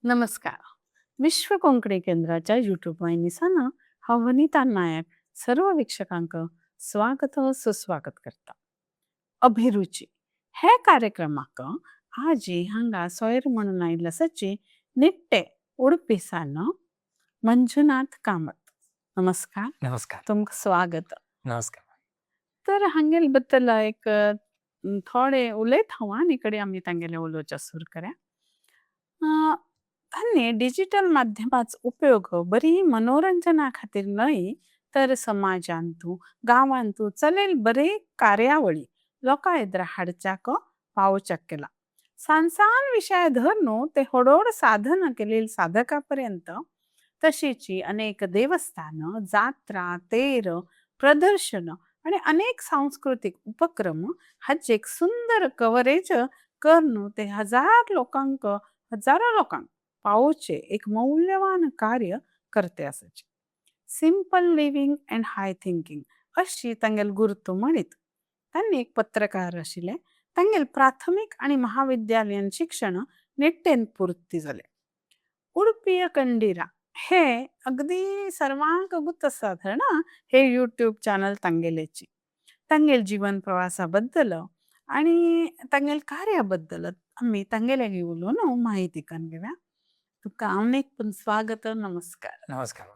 नमस्कार. विश्व कोंकणी केंद्राच्या यूट्यूब वाहिनीसान हांव वनिता नायक सर्व वीक्षकांक स्वागत सुस्वागत करता. अभिरुची हे कार्यक्रमाक आजी हांगा सोयर म्हणून आयिल्ले आसाची निट्टे उडपीसान मंजुनाथ कामत. नमस्कार. नमस्कार. तुमकां स्वागत. नमस्कार. तर हांगेल बद्दल एक थोडे उलयता हांव आनी कडे आमी तांगेले उलोवचें सुरू करा. तांणी डिजिटल माध्यमाचो उपयोग बरी मनोरंजना खातीर न्हय तर समाजांतु गांवांतु चलेल बरे कार्यावळी लोकां एदरा हाडच्याक पावोवच्याक केला. सान सान विशय धरून ते होडोड साधना केलेल साधका पर्यंत तशीची अनेक देवस्थान, जात्रा, तेर, प्रदर्शन आणि अनेक सांस्कृतिक उपक्रम हाचे एक सुंदर कव्हरेज करून ते हजार लोकांक हजारो लोकांक पावोवचे एक मौल्यवान कार्य करते आसाचे. Simple living and high thinking अशी तांगेल गुरुत्व म्हणीत. तांणी एक पत्रकार आशिल्ले. तांगेल प्राथमीक आणि महाविद्यालयीन शिक्षण निट्टेन पूर्ती जालें. उडपीय कंडीरा हे अगदी सर्वांक गुप्त आसा ना हे यूट्यूब चॅनल तांगेलेची. तांगेल जीवन प्रवासा बद्दल आणि तांगेल कार्या बद्दल आमी तांगेले उलोवन माहिती करून घेवया. तुका अनेक पण स्वागत. नमस्कार. नमस्कार.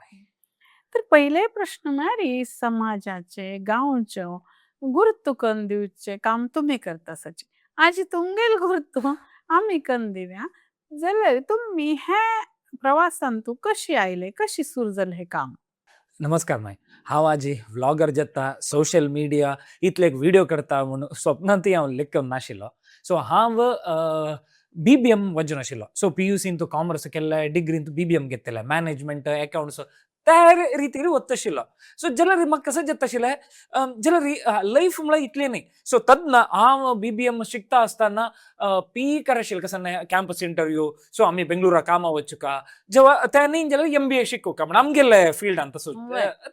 तर पहिले प्रश्न म्हळ्यार समाजाचे गांवचे गुरुत्व करून दिवचे काम तुमी करता आसाचे. आजी तुमगेल गुरुत्व आमी करून दिवया जाल्यार तुमी हे प्रवासान तूं कशी आयले, कशी सुरू जालें हे काम? नमस्कार माय. हांव आजी व्लॉगर जाता, सोशल मिडिया इतले एक व्हिडिओ करता म्हूण स्वप्नांतूय हांव लेखूंक नाशिल्लो. सो हांव बीबीएम वचून आशिल्लो. सो पीयूसीन तूं कॉमर्स केल्ले, डिग्रीन तूं बीबीएम घेतलें, मॅनेजमेंट अकाउंट्स त्या रितीर वता. सो जाल्यार म्हाका कसं जाता आशिल्लें, जाल्यार लायफ म्हळ्यार इतलें न्ही. सो तेन्ना हांव बीबीएम शिकता आसतना पी आशिल्लें कसं कॅम्पस इंटरव्यू. सो आमी बेंगळुरा कामा वचुका जेव्हा त्यानी जाल्यार एमबीए शिकूका म्हण आमगेले फिल्डान तसो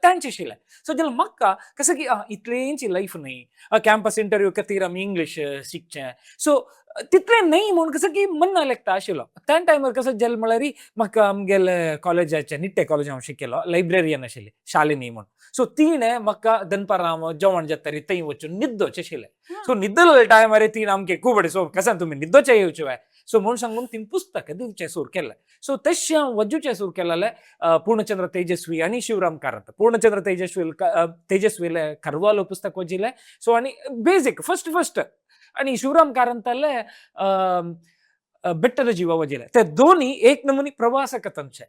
तांचे आशिल्लें. सो जाल्यार म्हाका कसं की इतलेंची लायफ न्ही, कॅम्पस इंटरव्यू खातीर आमी इंग्लीश शिकचें. सो तितलें न्ही म्हूण कसं की मन्ना लेखता आशिल्लो. त्या टायमार कसं जालें म्हळ्यार म्हाका आमगेले कॉलेजाचे निट्टे कॉलेज हांव शिकयलो, लायब्ररियन आशिल्ली शालिनी म्हूण. सो तिणें म्हाका दनपारां हांव जेवण जाता थंय वचून न्हिदोचें आशिल्लें. सो न्हिदले टायमार तिणें आमके खूब सो कसं तुमी न्हिदोचें येवचें सो म्हूण सांगून तिणें पुस्तक दिवचें सुरू केलें. सो तशें हांव वजुचें सुरू केलें पूर्णचंद्र तेजस्वी आनी शिवराम कारंत. पूर्णचंद्र तेजस्वी तेजस्वीले करवालो पुस्तक वजिलें. सो आनी बेजीक फर्स्ट फर्स्ट आणि शिवराम कारंताले ಬೆಟ್ಟದ ಜೀವ ವಜಿಲೆ. ते दोन्ही एक नमुनी प्रवास कथनचे.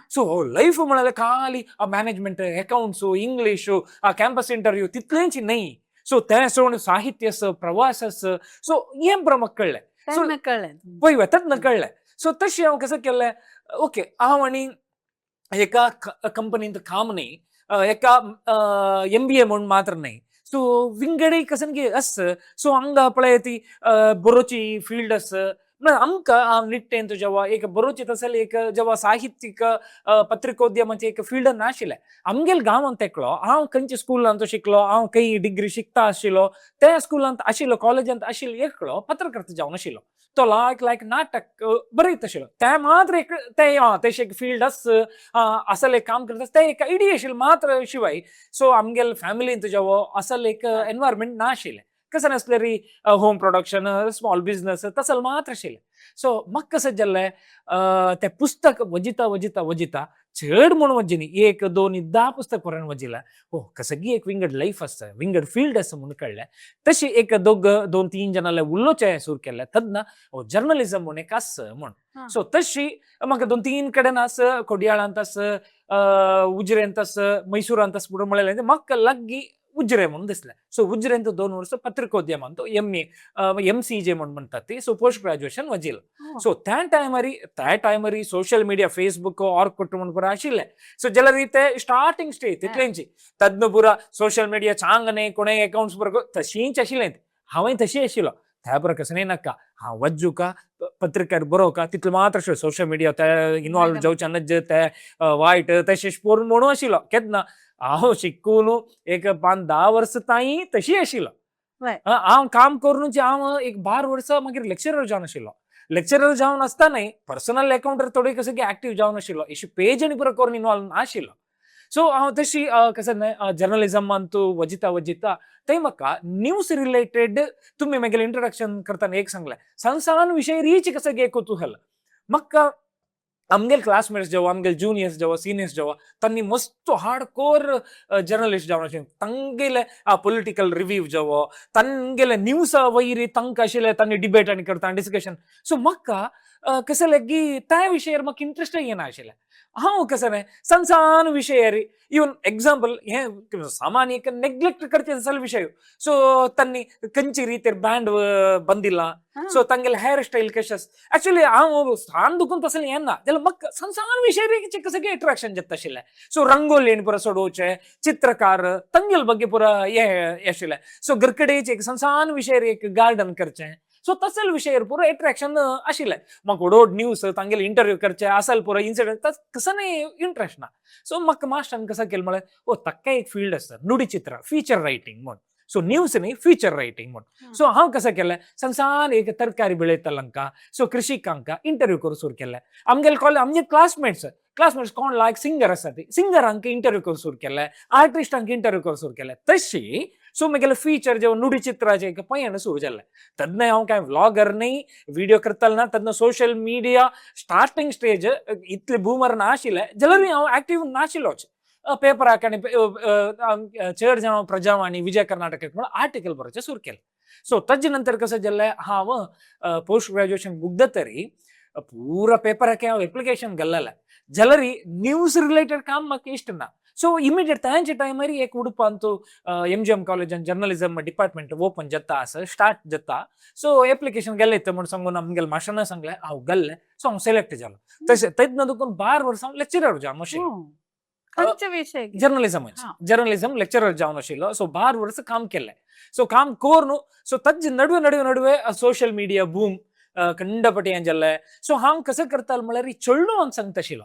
सो लायफ म्हळ्यार खाली आ मॅनेजमेंट अकाउंट्स इंग्लीश आ कॅम्पस इंटरव्यू तितलेंच न्ही. सो तें सोडून साहित्य आस, प्रवास आस. सो हें बरें म्हाका कळ्ळें. तेन्ना कळ्ळें. पळय तेन्ना कळ्ळें. सो तशें हांव कसं केलें, ओके हांव आनी एका कंपनींत काम न्ही, एका एमबीए म्हूण मात्र न्ही. सो विंगडी कसन की आस. सो हांगा पळय ती बरोची फिल्ड आस. आमकां हांव निट्टेंत जेवा एक बरोवचें तसलें एक जेवा साहित्यीक पत्रिकोद्यमाचें एक फिल्ड नाशिल्लें आमगेल गांवांत एकलो. हांव खंयच्या स्कुलांत शिकलो, हांव खंय डिग्री शिकता आशिल्लो त्या स्कुलांत आशिल्लो, कॉलेजांत आशिल्लो एकलो पत्रकर्ता जावन आशिल्लो. तो लायक लायक नाटक बरयत आशिल्लो. तें मात्र एक तें तेशें एक फिल्ड आस, असलें काम करता तें एक आयडिया आशिल्लें मात्र शिवाय. सो आमगेल फॅमिलींत जेवो असलें एक एनवायरमेंट नाशिल्लें. कसं नासलें री होम प्रोडक्शन स्मॉल बिझनस तसलें मात्र आशिल्लें. सो म्हाका कसं जालें, तें पुस्तक वजिता वजिता वजिता चड म्हूण वजिनी, एक दोन 10 पुस्तक पर्यंत वजिलें. हो कसगी एक विंगड लायफ आसता, विंगड फिल्ड आसा म्हूण कळ्ळें. तशी एक दोग दोन तीन जाणांले उलोवचें सुरू केलें तेन्ना हो जर्नलिझम म्हूण एक आसा म्हूण. सो तशी म्हाका दोन तीन कडेन आस, कोडियाळांत आस, उजरेंत आस, मैसुरांत आस म्हणून म्हणलें. म्हाका लागीं उजरे म्हणून दिसलें. सो उजरेंत 2 वर्स पत्रिकोद्यमांत एम ए एमसीजे म्हूण म्हणटात ती. सो पोस्ट ग्रॅज्युएशन वजील. सो त्या टायमारी सोशल मिडिया फेसबुक ऑर्कुट म्हूण पुरा आशिल्लें. सो जाल्यार ते स्टार्टिंग स्टेज तितलेंची तद्न पुरा सोशल मिडिया चांगने कोणेय अकाउंट्स पुरा तशींच आशिल्लें. हांवें तशी आशिल्लो त्या पुरा कसं नाका हांव वज्जुका पत्रिकार बरोवका तितलें मात्र आशिल्लें. सोशल मिडिया ते इन्वॉल्व जावचें नज ते वायट तशें पोरून म्हणून आशिल्लो. केन्ना हांव शिकून एक 5-10 वर्सां ताई तशी आशिल्लो. हांव काम करून हांव एक 12 वर्सां मागीर लेक्चरर जावन आशिल्लो. लेक्चरर जावन आसतनाय पर्सनल अकाउंटर थोडे कसं की ऍक्टिव्ह जावन आशिल्लो, अशी पेज आनी पुरो करून इनवॉल्व नाशिल्लो. सो हांव तशी कसं न्हय जर्नलिझमांतू वजिता वजिता थंय म्हाका न्यूज रिलेटेड, तुमी मागीर इंट्रोडक्शन करतना एक सांगलें, सान सान विशय रीच कसं की कुतूहल. म्हाका आमगेले क्लासमेट्स जेव्हा, आमगेले जुनियर्स जेव्हा, सिनियर्स जेव्हा, तांणी मस्त हार्ड कोर जर्नलिस्ट जावन आशिल्ले. तांगेले पॉलिटिकल रिव्यू जेव्हा, तांगेले न्यूज वयर तांकां आशिल्ले, तांणी डिबेट आनी करता, डिस्कशन. सो म्हाका कसं की त्या विशयार म्हाका इंट्रस्ट येना आशिल्लें. हांव कसं न्हय सान सान विशयार, इवन एग्जाम्पल हे सामान्य एक नेग्लेक्ट करचे असल विशय. सो तांणी खंयची रितीर बँड बंदिला, सो तांगेले हेअर स्टाईल कशें. ऍक्च्युली हांव सान दुखून तसलें येना जाल्यार म्हाका सान सान विशयार कसं की अट्रॅक्शन जाता आशिल्लें. सो रंगोली आनी पुरो सोडोवचें, चित्रकार तांगेले ಬಗ್ಗೆ पुरो हे आशिल्लें. सो घरकडेच एक सान सान विशयार एक गार्डन करचें. सो तसल विशयार पुरो अट्रॅक्शन आशिल्लें म्हाका. व्हड न्यूज, तांगेले इंटरव्यू करचे असल पुरो इन्सिडंट कसं न्ही इंट्रस्ट ना. सो म्हाका मास्टरान कसं केलें म्हळ्यार, ओ ताका एक फील्ड आसता नुडीचित्र, फिचर रायटींग म्हूण. सो न्यूज न्ही, फिचर रायटींग म्हूण. सो हांव कसं केलें, सान सान एक तरकारी बेळयतल्यांका, सो कृषिकांका इंटरव्यू करूंक सुरू केलें. आमगेले कॉलेज, आमगे क्लासमेट्स क्लासमेट्स कोण लायक सिंगर आसा ती सिंगरांक इंटरव्यू करूंक सुरू केलें, आर्टिस्टांक इंटरव्यू करूंक सुरू केलें तशी. सो म्हगेलें फिचर जेव्हा नुडीचित्राचें एक पयण सुरू जालें. तेन्ना हांव कांय व्लॉगर न्ही, व्हिडिओ करतालो ना. तेन्ना सोशल मिडिया स्टार्टिंग स्टेज, इतले बूमर नाशिल्ले जाल्यारूय हांव एक्टीव नाशिल्लोच. पेपराक आनी चड जाण प्रजावाणी, विजय कर्नाटक म्हणून आर्टिकल बरोवचें सुरू केलें. सो ताजे नंतर कसं जालें, हांव पोस्ट ग्रॅज्युएशन मुगद तरी पूरा पेपराक हांव एप्लिकेशन घाल्लेलें जाल्यार न्यूज रिलेटेड काम म्हाका इश्ट ना. सो इमिडिएट तांच्या टायमार एक उडपांतू एमजीएम कॉलेजान जर्नलिझम डिपार्टमेंट ओपन जाता आसा, स्टार्ट जाता. सो एप्लिकेशन गेले म्हूण सांगून आमगेले मास्टरान सांगलें, हांव गेल्लें. सो हांव सिलेक्ट जालो. तशें तेन्ना दुखून 12 वर्सां हांव लेक्चरर जावन आशिल्लो. हो. खंयचे विशय? जर्नलिझम. जर्नलिझम लेक्चरर जावन आशिल्लो. सो 12 वर्स काम केलें. सो काम करून, सो ताजे नडवे नडवे नडवे सोशल मिडिया बूम कंडपटी हें जालें. सो हांव कसं करतालो म्हळ्यार चेडूं हांव सांगता आशिल्लो.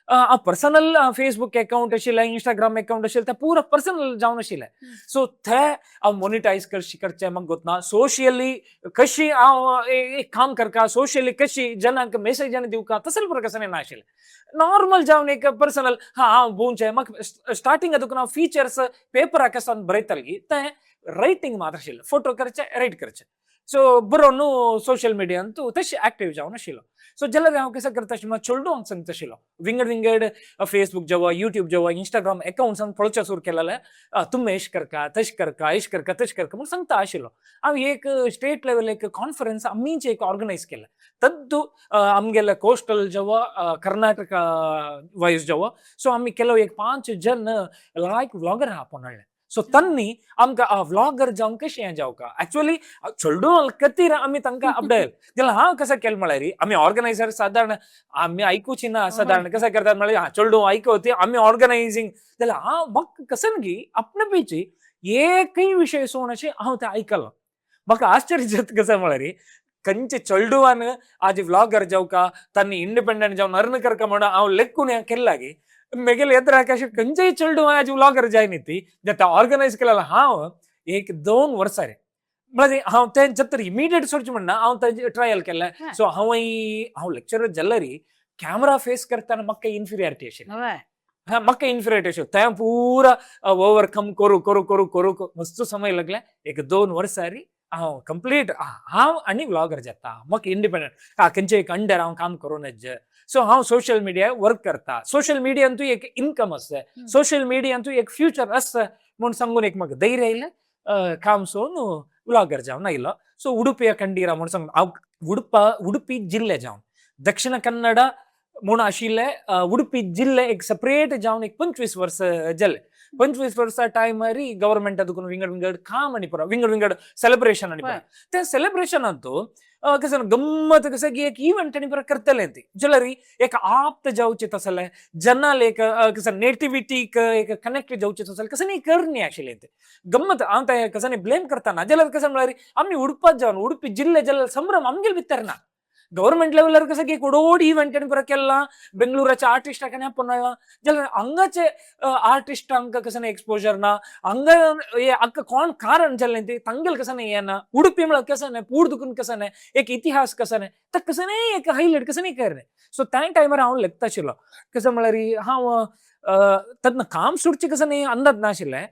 हांव पर्सनल फेसबूक अकाउंट आशिल्लें, इंस्टाग्राम अकाउंट आशिल्लें, ते पुरा पर्सनल जावन आशिल्लें. सो ते हांव मोनिटायज कशी करचें म्हाका गोतना, सोशियली कशी हांव एक काम करका, सोशियली कशी जनांक मेसेज आनी दिवका, तसले प्रकार ना आशिल्लें. नॉर्मल जावन एक पर्सनल हा हांव भोंवचें. म्हाका स्टार्टिंग दुखून हांव फिचर्स पेपराक आसतना बरयताली, तें रायटींग मात्र आशिल्लें. फोटो करचे, रायट करचे. सो बरोवन न्हू सोशल मिडियांतू तशें एक्टीव जावन आशिल्लो. सो जाल्यार हांव कसं करता आशिल्लो, चेडूं हांव सांगता आशिल्लो. विंगड विंगड फेसबूक जेव्हा, युट्यूब जेव्हा, इंस्टाग्राम अकाउंट्सान पळोवचें सुरू केलेलें, तुमी एश करका, तशें करका, एश करका, तशें करका म्हूण सांगता आशिल्लो हांव. एक स्टेट लेवल एक कॉन्फरन्स आमीच एक ऑर्गनायज केलें. तद्दू आमगेले कोस्टल जेव्हा, कर्नाटक वायज जेव्हा, सो आमी केलो एक पांच जन लायक व्लॉगर आपोवन हाडले. सो तांणी आमकां व्लॉगर जावन कशें हें जावका, एक्चुअली चेडूं खातीर आमी तांकां अपडायल. जाल्यार हांव कसं केलें म्हळ्यार, आमी ऑर्गनायझर सादारण आमी आयकुची ना. सादारण कसं करतात म्हळ्यार, हा चेडूं आयकवती, आमी ऑर्गनायझींग. जाल्यार हांव म्हाका कसं की आपणे पेची एकय विशय सोडून अशें हांव तें आयकलो. म्हाका आश्चर्य जाता कसं म्हळ्यार, खंयचे चेडवान आज व्लॉगर जावका, तांणी इंडिपेंडंट जावन अर्न करका म्हणून हांव लेखून हें केल्ला की मेगेले येद्राक अशें खंयचेय चेडूं आज व्लॉगर जायना ती. ते ऑर्गनायज केलें हांव एक 2 वर्सां रे. म्हळ्यार हांव तें जर इमिडिएट सोडचें म्हणना, हांव तेजें ट्रायल केलें. सो हांवय हांव लेक्चरर जाल्यार कॅमरा फेस करतना म्हाका इन्फिरियरिटी आशिल्ली. हा, म्हाका इन्फिरियरिटी आशिल्ली. तें पुरा ओवरकम करू करू करू करू मस्त समय लागले. एक 2 वर्सां हांव कंप्लीट हांव आनी व्लॉगर जाता. म्हाका इंडिपेंडंट, हा खंयचे एक अंडर हांव काम करूं नज. सो हांव सोशल मिडिया वर्क करता, सोशल मिडियांतूय एक इन्कम आसा, सोशल मिडियांतूय एक फ्युचर आसा म्हूण सांगून एक म्हाका धैर्य आयलें. काम सोडून व्लॉगर जावन आयलो. सो उडुपी कंडीरा म्हूण सांगून हांव उडपा उडुपी जिल्ले जावन, दक्षिण कन्नडा म्हूण आशिल्ले उडुपी जिल्ले एक सेपरेट जावन एक 25 वर्स जाले. 25 वर्सां टायमार गव्हर्मेंटा दुखून विंगड विंगड काम आनी पुरो विंगड विंगड सेलिब्रेशन आनी पुरो त्या सेलिब्रेशनांतू कसं गम्मत कसं की एक इव्हेंट आनी पुरो करतले ती. जाल्यार एक आप्त जावचें तसलें जनाल एक कसं नेटिविटीक एक कनेक्ट जावचें तसलें कसं न्ही करणी आशिल्लें. तें गम्मत हांव तें कसं न्ही ब्लेम करतना. जाल्यार कसं म्हळ्यार आमी उडपात जावन उडपी जिल्ले जाल्यार संभ्रम आमगेले भितर ना. गव्हर्मेंट लेवलार कसं की कोडोड इव्हेंट आनी पुरो केला बेंगळुराच्या आर्टिस्टाक आनी आपणाला जाल्यार हांगाचे आर्टिस्टांक कसं एक्सपोजर ना हांगा हे अक्का कोण कारण जालें ते तांगेल कसं नाही येना उडुपी म्हळ्यार कसं नाही पूड दुखून कसं नाही एक इतिहास कसं नाही तर कसं नाही एक हायलायट कसं नाही करणे. सो त्या टायमार हांव लेखता आशिल्लो कसं म्हळ्यार हांव तज्ञ काम सुटचे कसं नाही अंदाज नाशिल्लें.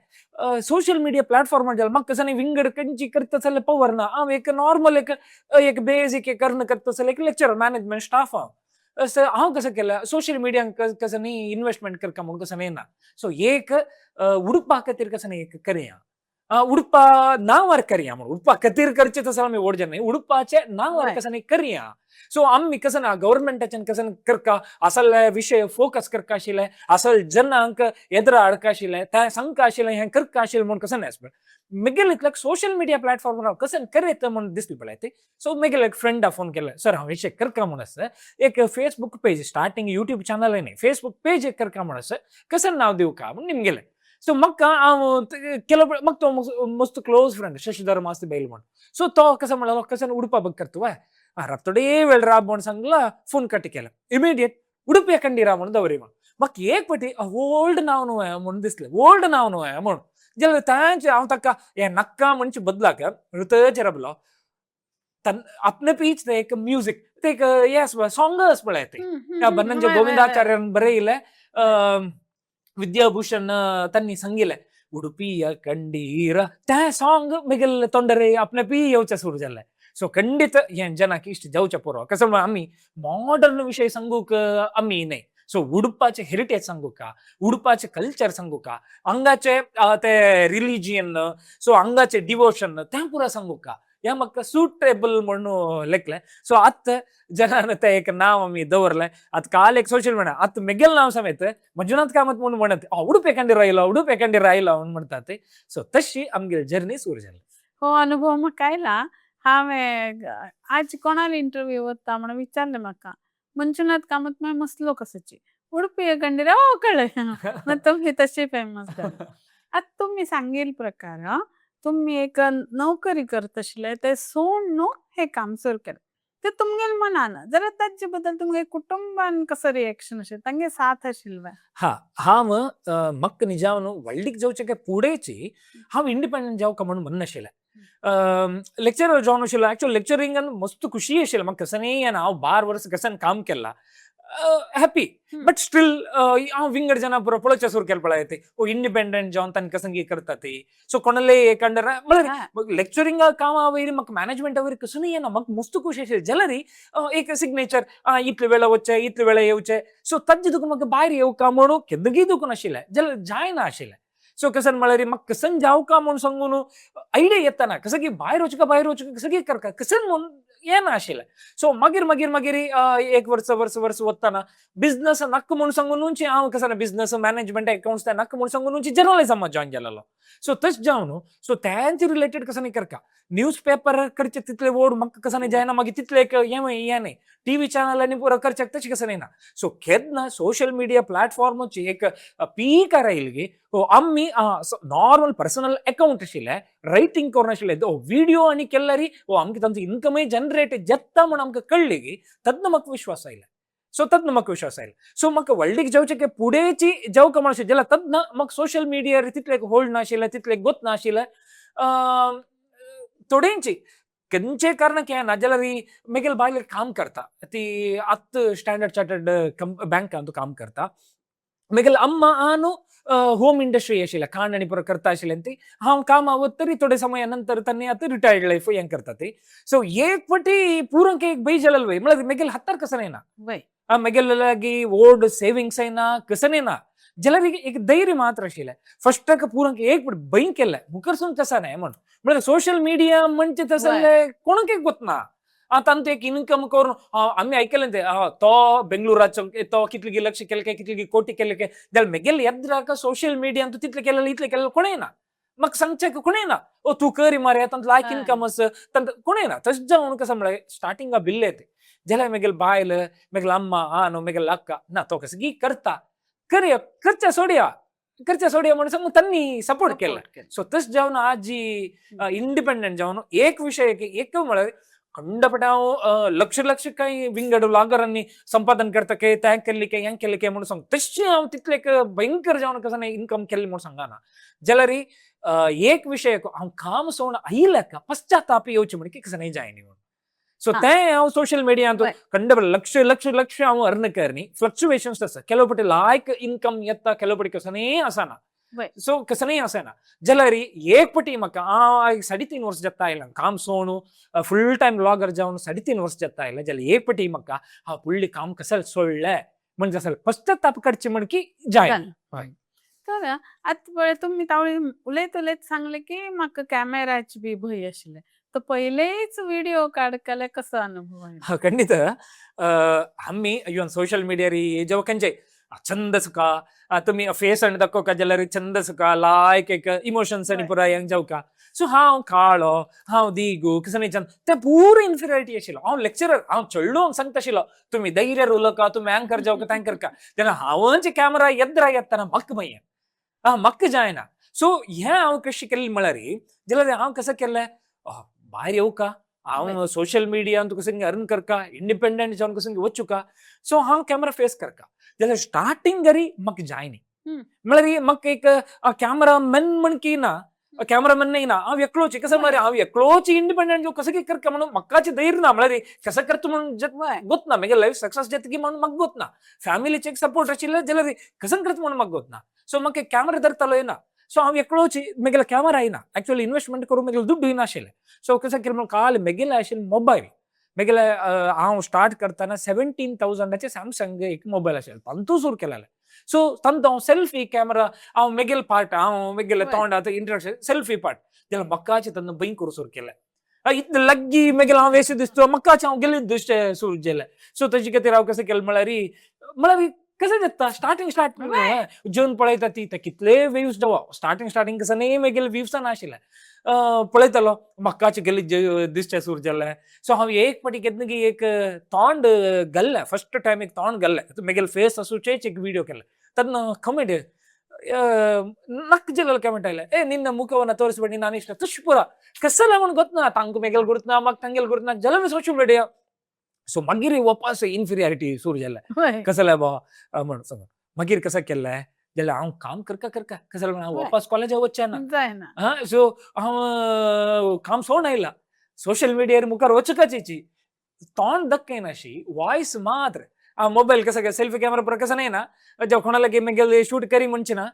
सोशल मिडिया प्लॅटफॉर्मार जाल्यार म्हाका कसं नाही विंगड खंयची करता जाल्यार पवर ना. हांव एक नॉर्मल एक एक बेजीक एक कर्ण करता जाल्यार एक लेक्चरर मॅनेजमेंट स्टाफ हांव. सो हांव कसं केलें सोशल मिडियांक कसं न्ही इन्वेस्टमेंट करता म्हूण कसं न्ही ना. सो एक उडपा खातीर कसं न्ही एक करया, उडपा नांवार करया म्हूण उडपा खातीर करचें तसो आमी व्हड न्ही उडपाचे नांवार कसं न्ही करया. सो आमी कसं ना गव्हर्मेंटाच्यान कसं करका असले विशय फोकस करका आशिल्लें असल जनांक एदरा हाडका आशिल्लें तें सांगका आशिल्लें हें करका आशिल्लें म्हूण कसं न्ही मेगेले इतल्याक सोशल मिडिया प्लॅटफॉर्मार हांव कसं करयता म्हूण दिसली पळय ती. सो मेगेले एक फ्रेंडा फोन केले, सर हांव विशय करका म्हूण आसा एक Facebook page starting YouTube channel न्ही फेसबूक पेज एक करका म्हूण आसा कसं नांव दिवका म्हूण निमगेलें. सो म्हाका हांव केलो म्हाका तो मस्त क्लोज फ्रेंड शशिधर मास्ती बैल म्हूण. सो तो कसो म्हणलो कसं उडपा बग करता वय थोडे वेळ राब म्हूण सांगला फोन कट केला इमिडिएट उडुपी कंडीरा म्हूण दवरी म्हूण. म्हाका एक पटी ओल्ड नांव न्हू म्हूण दिसलें ओल्ड नांव न्हू म्हूण जाल्यार तांचे हांव ताका हें नाका म्हणचे बदलाक ऋतच राबलो तन आपणे पीच ते एक म्युजीक ते एक हें आसा सॉंग आसा पळय ते बन्नंजे गोविंदाचार्यान बरयलें विद्याभूषण तांणी सांगिल्लें उडुपिय कंडीर तें सॉंग मेगेले तोंडरे आपणे पी येवचें सुरू जालें. सो खंडीत हें जनाक इश्ट जावचें पुरो कसो म्हळ्यार आमी मॉडर्न विशय सांगूंक आमी न्हय. सो उडपाचें हेरिटेज सांगूका उडपाचें कल्चर सांगूका हांगाचे ते रिलिजियन सो हांगाचे डिवोशन तें पुरो सांगूका हें म्हाका सुटेबल म्हणून लेखलें. सो आतां जनान तें एक नांव आमी दवरलें. आतां काल एक सोशल मिडिया आतां मेगेलें नांव समेत मंजुनाथ कामत म्हूण म्हणत उडुपी कंडीर आयलो उडुपी कंडीर आयलो म्हूण म्हणटात. सो तशी आमगेली जर्नी सुरू जाली. हो अनुभव म्हाका आयला. हांवें आज कोणाले इंटरव्यू वता म्हणून विचारलें म्हाका मंजुनाथ कामत मागीर मसलो कसाची उडपी कंडीर हो कळ्ळें मग तुमी तशी फेमस जाली. आतां तुमी सांगील प्रकार तुमी एक नोकरी करत आशिल्ले ते सोड न्हू हे काम सुरू केलें ते तुमगेले मनान जाल्यार ताजे बद्दल तुमगे कुटुंबान कसो रिएक्शन आशिल्लें तांगे साथ आशिल्लो? हा हांव म्हाका निजावन व्हडलीक जावचें काय फुडेंची हांव इंडिपेंडंट जावका म्हणून म्हणनाशिल्लें. लेक्चरर जावन आशिल्लो एक्चुअल लेक्चरिंगान मस्त खुशी आशिल्लें म्हाका कसं न्ही हांव 12 वर्सां कसन काम केलां हॅपी बट स्टील हांव विंगड जना बरो पळोवचें सुरू केलें पळय ते ओ इंडिपेंडंट जावन तांकां कसं करता ती. सो कोणाले एक अंडर म्हळ्यार लेक्चरिंगा कामां वयर म्हाका मॅनेजमेंटा वयर कसं येना म्हाका मस्त खुशी आशिल्ली जाल्यार एक सिग्नेचर इतले वेळा वचचें इतले वेळा येवचें. सो ताजे तुका म्हाका भायर येवका म्हणून केन्नाय दुखून आशिल्लें जाल्यार जायना आशिल्लें. सो कसं म्हळ्यार म्हाका कसन जावका म्हूण सांगून आयडिया येतना कसं की भायर वचूका भायर वचूका कसं की करका कसन म्हूण येना आशिल्लें. सो मागीर मागीर मागीर एक वर्स वर्स वर्स वतना बिझनस नाका म्हूण सांगून हांव कसं बिझनस मॅनेजमेंट अकाउंट्स नाका म्हूण सांगून जर्नलिजमा जॉयन जालेलो. सो तशें जावन सो तेंचे रिलेटेड कसं न्ही करका न्यूज पेपर करचे तितले वोड म्हाका कसं न्ही जायना मागीर तितले एक हें हें न्ही टीव्ही चॅनल आनी पुरो करच्याक तशें कसं न्ही ना. सो केन्ना सोशल मिडिया प्लॅटफॉर्माची एक पीक आयली गी आमी नॉर्मल पर्सनल अकाउंट आशिल्लें रायटींग करून आशिल्लें व्हिडिओ आनी केल्यार ओ आमकां तांचो इन्कमय जनरेट जाता म्हूण आमकां कळ्ळी गी तद्न म्हाका विश्वास आयलो. सो तद्न म्हाका विश्वास आयलो. सो म्हाका व्हडलीक जावचें की फुडेंची जावका म्हूण अशें जाल्यार तद्न म्हाका सोशल मिडियार तितलें होल्ड नाशिल्लें तितलें गोत नाशिल्लें थोडेंची खंयचे कारणाक हें ना जाल्यार मेगेले बायल काम करता ती आतां स्टँडर्ड चार्टर्ड बँकांत काम करता. मेगेले अम्मा आनु होम इंडस्ट्री आशिल्लें खाण आनी पुरो करता आशिल्लें ती हांव कामां वत तरी थोडे समया नंतर तांणी आतां रिटायर्ड लायफ हें करता ती. सो एक पटी पुरांक एक बय जालें वय म्हळ्यार मेगेले हातार कसं येना मेगेले लागीं व्हड सेविंग्स येना कसं येना जाल्यार एक धैर्य मात्र आशिल्लें फस्टाक पुरांक एक पटी भंय केलें मुखारसून कसं न्हय म्हूण म्हळ्यार सोशल मिडिया म्हणजे तसलें कोणाक एक गोतना आतां तांचो एक इन्कम करून आमी आयकलें ते तो बेंगळुराचो तो कितले लक्ष केले काय कितले कोटी केले काय जाल्यार मेगेले येद्राक सोशल मिडियान तूं तितलें केलें इतलें केलें कोणें ना म्हाका सांगचें कोणें ना ओ तूं करी मरे तांचो लायक इन्कम आसा तांकां कोणें ना. तशें जावन कसं म्हळ्यार स्टार्टिंगा बिल्ले ते जाल्यार मेगेले बायल मेगेले अम्मा आ न्हू मेगेले अक्का ना तो कसं की करता करया करच्या सोडया करच्या सोडया म्हणून सांगून तांणी सपोर्ट केला. सो तशें जावन आजी इंडिपेंडंट जावन एक विशय एक म्हळ्यार खंडपटे हांव लक्ष लक्ष कांय विंगड व्लॉगरांनी संपादन करता के तें केल्ली के हें केल्ली के म्हणून सांग, तशें हांव तितलें एक भयंकर जावन कसं इनकम केल्लें म्हणून सांगना. जाल्यार एक विशय हांव काम सोडून आयिल्ल्या पश्चाताप येवचे म्हण की कसं नाही जायनी म्हणून. सो तें हांव सोशल मिडियांत खंडपटे लक्ष लक्ष लक्ष हांव अर्न करनी. फ्लक्चुएशन्स आसा, ಕೆಲವು ಪटी लायक इनकम येता, ಕೆಲವು पटी कसं आसना. सो कसं आसना. जाल्यार एक पटी म्हाका हांव 3.5 वर्स जाता आयला काम सोडून फुल टायम व्लॉगर जावन 3.5 वर्स जाता आयला. जाल्यार एक पटी म्हाका हांव फुडलें काम कसं सोडलें म्हणजे असेल पश्चाताप करचे म्हण की जाय. तर आतां पळय तुमी तावळी उलयत उलयत सांगलें की म्हाका कॅमेराची बी भंय आशिल्लें, तर पयलेच व्हिडिओ काडकले कसो अनुभव आयलो? हा, खंडित. आमी इवन सोशल मिडियार जेव्हा खंयचे चंद सुका तुमी फेस आनी दाखोवका जाल्यार चंद सुका लायक एक इमोशन्स आनी पुराय हें जावका. सो हांव काळो, हांव दिगू कसं चंद, ते पुरो इन्फिरियरिटी आशिल्लो. हांव लेक्चरर, हांव चेडूंक सांगता आशिल्लो तुमी धैर्य उलोवका, तुमी अँकर जावका, तें करका. तेन्ना हांवच कॅमेरा येद्रा येतना म्हाका भंय, म्हाका जायना. सो हें हांव कशें केल्लें म्हळ्यार, जाल्यार हांव कसं केल्लें, भायर येवका हांव सोशल मिडियान तुका संग अर्न करका, इंडिपेंडंट जावन कसं वचूका. सो हांव कॅमेरा फेस करका. जाल्यार स्टार्टिंग घरी म्हाका जायनी म्हळ्यार म्हाका एक कॅमेरा मॅन म्हण की ना, कॅमेरा मॅन ना, हांव एकलोच कसं मरे, हांव एकलोच इंडिपेंडंट जावन कसं की करका म्हणून म्हाकाच धैर्य ना. म्हळ्यार कसं करता म्हणून गोत ना, म्हगे लायफ सक्सेस जाता की म्हणून म्हाका गोत ना. फॅमिलीचे एक सपोर्ट आशिल्ले जाल्यार कसं करता म्हणून म्हाका गोत ना. सो म्हाका कॅमेरा धरतालो येना. सो हांव एकलोच, म्हगेलो कॅमेरा येना, एक्चुअली इन्वेस्टमेंट करूं म्हगेलो दुड्डूय नाशिल्लें. सो कसं केलें म्हणून काल म्हगेलें आशिल्लें मोबायल म्हगेलें, हांव स्टार्ट करतना 17,000 सॅमसंग एक मोबायल आशिल्लो, तांतू सुरू केलेलें. सो तांतू हांव सेल्फी कॅमेरा, हांव म्हगेलो पार्ट, हांव म्हगेलें तोंड आतां इंट्रडक्शन सेल्फी पार्ट, जाल्यार म्हाकाच तेन्ना भंय करूं सुरू केलें. इतलें लागीं म्हगेलें हांव वेसू दिसतो, म्हाकाच हांव गेले दिसचें सुरू जालें. सो ताजे खातीर हांव कसं केलें म्हळ्यार, म्हळ्यार कसं जाता स्टार्टिंग स्टार्ट जेवन पळयता ती ते कितले व्यूज जावो, स्टार्टिंग स्टार्टिंग कसं न्ही म्हगेले व्यूज नाशिल्ले, पळयतालो म्हाकाच गेले दिसचें सुरू जालें. सो हांव एक पाटी केन्ना की एक तोंड घाल्लें, फर्स्ट टायम एक तोंड घाल्लें, म्हगेले फेस आसूचेच एक व्हिडिओ केलें. तेन्ना कमेंट नक्क जालें, कमेंट आयलें, ए निन्न मुखवನ್ನ तोरिसಬೇಡಿ, ನಾನು ಇಷ್ಟ ತುಶ್ ಪೂರ कसं म्हण गोत ना, तांकां मेगेल गुर्त ना, म्हाका तांगेल गुर्त ना, जाल्यार सोशल मिडिया. सो मागीर वापस इन्फिरियरिटी सुरू जालें, कसं बा म्हणून सांग. मागीर कसं केलें जाल्यार हांव काम करका करका कसं हांव वापस कॉलेजाक वचचें ना. हा, सो हांव काम सोडून आयला, सोशल मिडियार मुखार वचकाची तोंड दाखयनाशी, वॉयस मात्र. हांव मोबायल कसं सेल्फी कॅमेरा पुरो कसं नाही ना, जेव्हा कोणाला की मागीर शूट करी म्हणचे ना,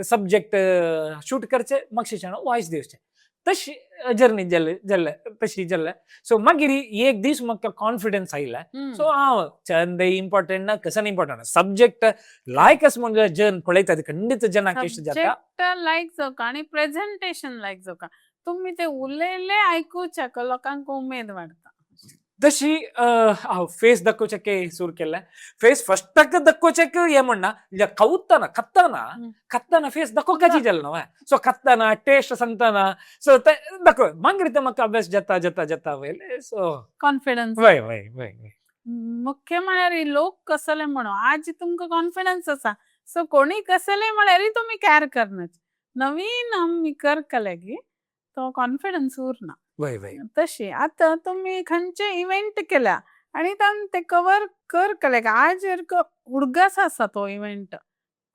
सब्जेक्ट शूट करचे मातशें वॉयस दिवचें, तशी जर्नी जाल्ले जाल्ले तशी जाल्ले. सो मागीर एक दीस म्हाका कॉन्फिडन्स आयला. सो हांव चंद इम्पॉर्टंट ना, कसं इम्पॉर्टंट ना, सब्जेक्ट लायक आसा म्हणजे जन पळयता खंडीत जनाक इश्ट जाता. लायक जावका आनी प्रेझेंटेशन लायक जावका, तुमी ते उलयले आयकुच्याक लोकांक उमेद वाडटा. तशी फेस दाखोवचें सुरू केलें. फेस फस्टाक दाखोवचें हें म्हणना, कवताना खाताना खाताना फेस दाखोवकाची जालें न्हू. सो खाताना टेस्ट सांगतना सो ते दाखय, मागीर ते म्हाका अभ्यास जाता जाता जाता वयले. सो कॉन्फिडन्स वय वय वय वय मुख्य म्हळ्यार लोक कसले म्हणून आज तुमकां कॉन्फिडन्स आसा, सो कोणी कसले म्हळ्यार तुमी कॅर करनाच. नवीन आमी करतले की तो कॉन्फिडन्स उरना. वय वय तशी आतां तुमी खंयचे इव्हेंट केल्या आनी ते कवर करतले, आज उडगास आसा तो इव्हेंट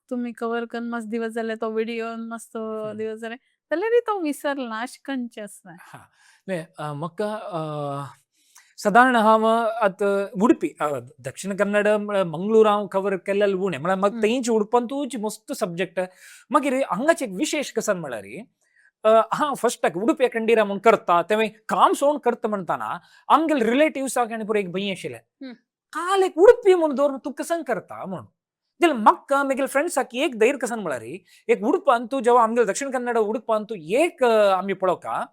तुमी कवर करून मस्त दिवस जाले, तो व्हिडिओ मस्त दिवस जाले जाल्यार तो विसरला, अशें खंयचे आसा? हा, म्हाका सादारण हांव आतां उडपी, दक्षिण कन्नड, मंगळूर हांव कवर केल्लें उणें, म्हळ्यार म्हाका तेंच उडपंतूच मस्त सब्जेक्ट. मागीर हांगाचें एक विशेश कसं म्हळ्यार, हांव फर्स्टाक उडपी खंडीरा म्हूण करता तें काम सोडून करता म्हणटाना आमगेले रिलेटिव्साक आनी पुरो एक भंय आशिल्लें, काल एक उडपी म्हूण दवरून तूं कसं करता म्हणून. जाल्यार म्हाका म्हगेले फ्रेंड्साक एक धैर्य कसं म्हळ्यार, एक उडपांतू जेव्हा आमगेले दक्षिण कन्नड उडपांतू एक आमी पळोवका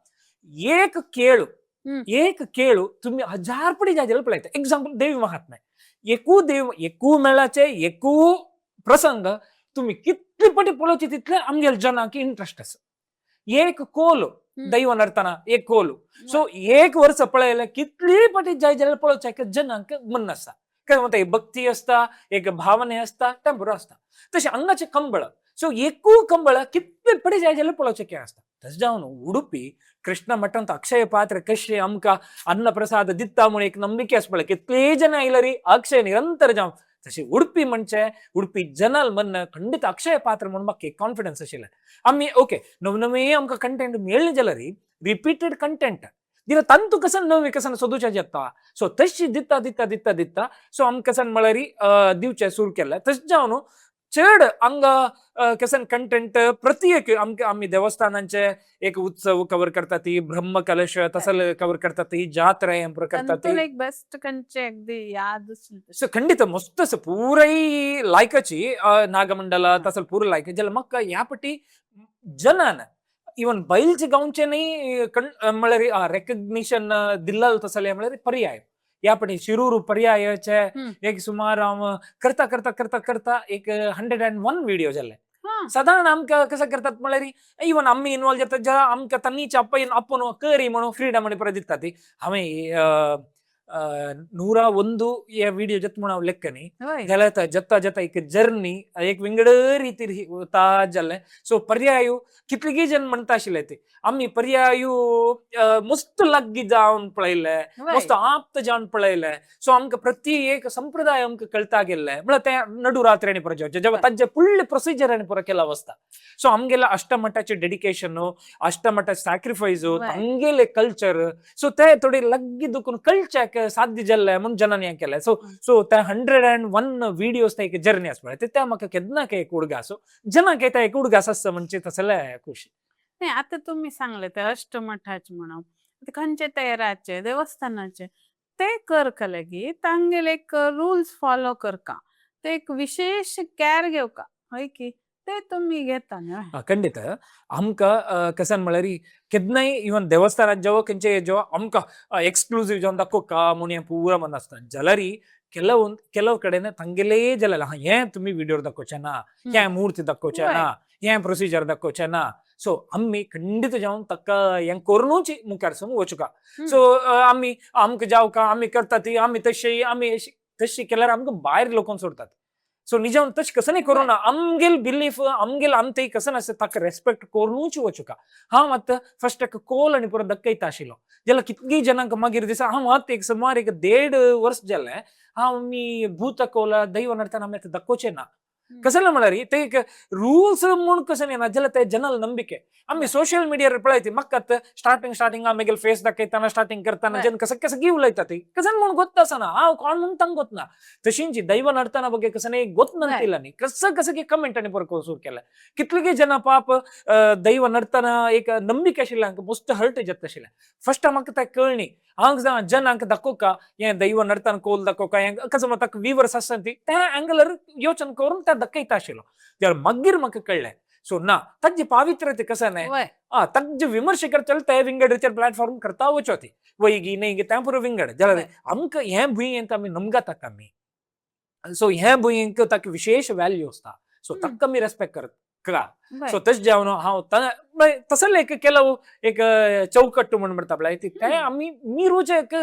एक केळू, एक केळू तुम्ही हजार पटी जाय जाल्यार पळयता. एग्जाम्पल देवी महात्म्य, एकू देव एकू मेळाचे एकू प्रसंग तुम्ही कितले पटी पळोवचे तितले आमगेले जनांक इंट्रस्ट आसा. एक कोलो दैव नर्तना एक कोलो, सो एक वर्स पळयलें कितली पटी जाय जाल्यार पळोवचें जनांक मन आसता. काय म्हणटा, एक भक्ती आसता, एक भावना आसता, तें बरो आसता. तशें हांगाचें कंबळ, सो एकू कंबळ कितले पटी जाय जाल्यार पळोवचें कितें आसता. तशें जावन उडुपी कृष्ण मठंत अक्षय पात्र कशें आमकां अन्न प्रसाद दिता म्हूण एक नंबिके आसा पळय, कितलेय जन आयल्यार अक्षय निरंतर जावन तशें उडपी म्हणचे उडपी जनाल मन खंडित अक्षय पात्र म्हणून म्हाका एक कॉन्फिडन्स आशिल्लें. आमी ओके नव नवे आमकां कंटेंट मेळ्ळें जाल्यार रिपीटेड कंटेंट दिला तांतू कसन नवे कसन सोदूच्या येता. सो तशी दिता दिता दिता दिता सो आमकां कसन म्हळ्यार दिवचें सुरू केलें. तशें जावन चड हांगा कसन कंटेंट प्रति एक आमकां आमी देवस्थानांचे एक उत्सव कवर करता ती, ब्रह्म कलश तसले कवर करता ती, जात्रा हें करता ती. तांतून एक बेस्ट खंयचे अगदी याद आसली? सो खंडित मस्त असं पुराय लायकाची नागमंडल तसं पुरा लायक जाल्यार म्हाका ह्या पटी जनान इवन बैलचे गांवचे न्ही कण म्हळ्यार रेकग्निशन दिल्लाल तसले म्हळ्यार पर्याय ह्या पटी शिरूर पर्यायाचे एक सुमार हांव करता करता करता करता एक 101 व्हिडिओ जाले. साधारण आमकां कसं करतात म्हळ्यार इवन आमी इन्वॉल्व जाता ज्या आमकां तांची अप्पयन आपूण करी म्हणून फ्रीडम आनी परत दिता ती. हांवें 101 हे व्हिडिओ जत म्हूण हांव लेखा न्ही जाल्यार आतां जता जता एक जर्नी एक विंगड रितीर वता जालें. सो पर्यायू कितलेगी जन म्हणटा आशिल्ले ते आमी पर्यायू मस्त लागीं जावन पळयले, मस्त आप्त जावन पळयले. सो आमकां प्रति एक संप्रदाय आमकां कळता गेल्ले म्हळ्यार ते नडू रात्री आनी परत जेवचें जेवा तांचे फुडले प्रोसिजर आनी परत केला वचता. सो आमगेले अष्टमठाचे डेडिकेशन, अष्टमठा सॅक्रिफायस, तांगेले कल्चर, सो ते थोडे लागीं दुखून कळच्याक साध्य जाल्ले म्हूण जनांनी हें केलें. सो सो ते 101 व्हिडियोज ते एक जर्नी आसा पळय, ते म्हाका केन्ना एक उडगास जनाक येता एक उडगास आसता म्हणजे तसले खुशी. नाही, आता तुम्ही सांगले ते अष्टमठाचे म्हणून ते खंयचे तेराचे देवस्थानाचे ते करका लगी तांगेले एक रूल्स फॉलो करका, ते एक विशेष कॅर घेवका हय की ते तुम्ही घेता न्हय? खंडित आमकां कसन म्हळ्यार केन्नाय इवन देवस्थानात जेव्हा खंयचे जेव्हा आमकां एक्सक्लुजीव जावन दाखोवका म्हूण हें पुरा मन आसता जाल्यार ಕೆಲವೊಂದು ಕೆಲವು ಕಡೆನೆ ತಂಗೆಲೇ ಜಲಲ್ಲ हें तुमी व्हिडियोर दाखोवचें ना, हें मूर्ती दाखोवचें ना, हें प्रोसिजर दाखोवचें ना. सो आमी खंडीत जावन ताका हें करुनूच मुखार सून वचुका. सो आमी आमकां जावका आमी करता ती आमी तशी आमी तशी केल्यार आमकां भायर लोकांक सोडतात. सो निजावन तशें कसं नाही करूं ना, आमगेल बिलीफ आमगेल आमते कसं आसता ताका रेस्पेक्ट करुनूच वचुका. हांव आतां फर्स्ट ताका कोल आनी परत दाखयता आशिल्लो जाल्यार कितलीं जनांक मागीर दिसा हांव आतां एक सुमार एक 1.5 वर्स जालें हांव आमी भूत कोला दैव नडताना आमी आतां दाखोवचें ना. कसलें म्हळ्यार ते एक रूल्स म्हूण कसं येना जाल्यार ते जनल नंबिके आमी सोशल मिडियार पळयती म्हाका आतां स्टार्टिंग स्टार्टिंग आमी फेस दाखयतना स्टार्टिंग करतना जन कसं कसं गी उलयता ती कसं म्हूण गोत्त आसना हांव कोण म्हूण तांकां गोत ना. तशींची दैव नडताना बगे कसं न्ही गोत नंतिला न्ही कसं कसं की कमेंट आनी परत सुरू केलें कितले जन पाप दैव नडताना एक नंबिके आशिल्लें हांकां मस्त हर्ट जाता आशिल्लें. फर्स्ट म्हाका तें कळ्ळी हांव जनांक दाखोवका हें दैव नडताना कोल दाखोवका हें कसं म्हणटा ताका विवर्स आसता ती त्या अँगलार योचन करून त्या दाखयता आशिल्लो जाल्यार मागीर म्हाका कळ्ळें सो ना ताजी पावित्र्य कसं न्ही तांचे विमर्शे करतले ते विंगड रितीर प्लॅटफॉर्म करता वचो ती वयगी न्ही तें पुरो विंगड जाल्यार आमकां हें भुंयेंत आमी नमगातात आमी. सो हें भुंयेंक ताका विशेश व्हॅल्यू आसता. सो ताका आमी रेस्पेक्ट करता. सो तशें जावन हांव तसलें एक ಕೆಲವು एक चौकट्टू म्हूण म्हणटा पळय तें आमी मिरूचे एक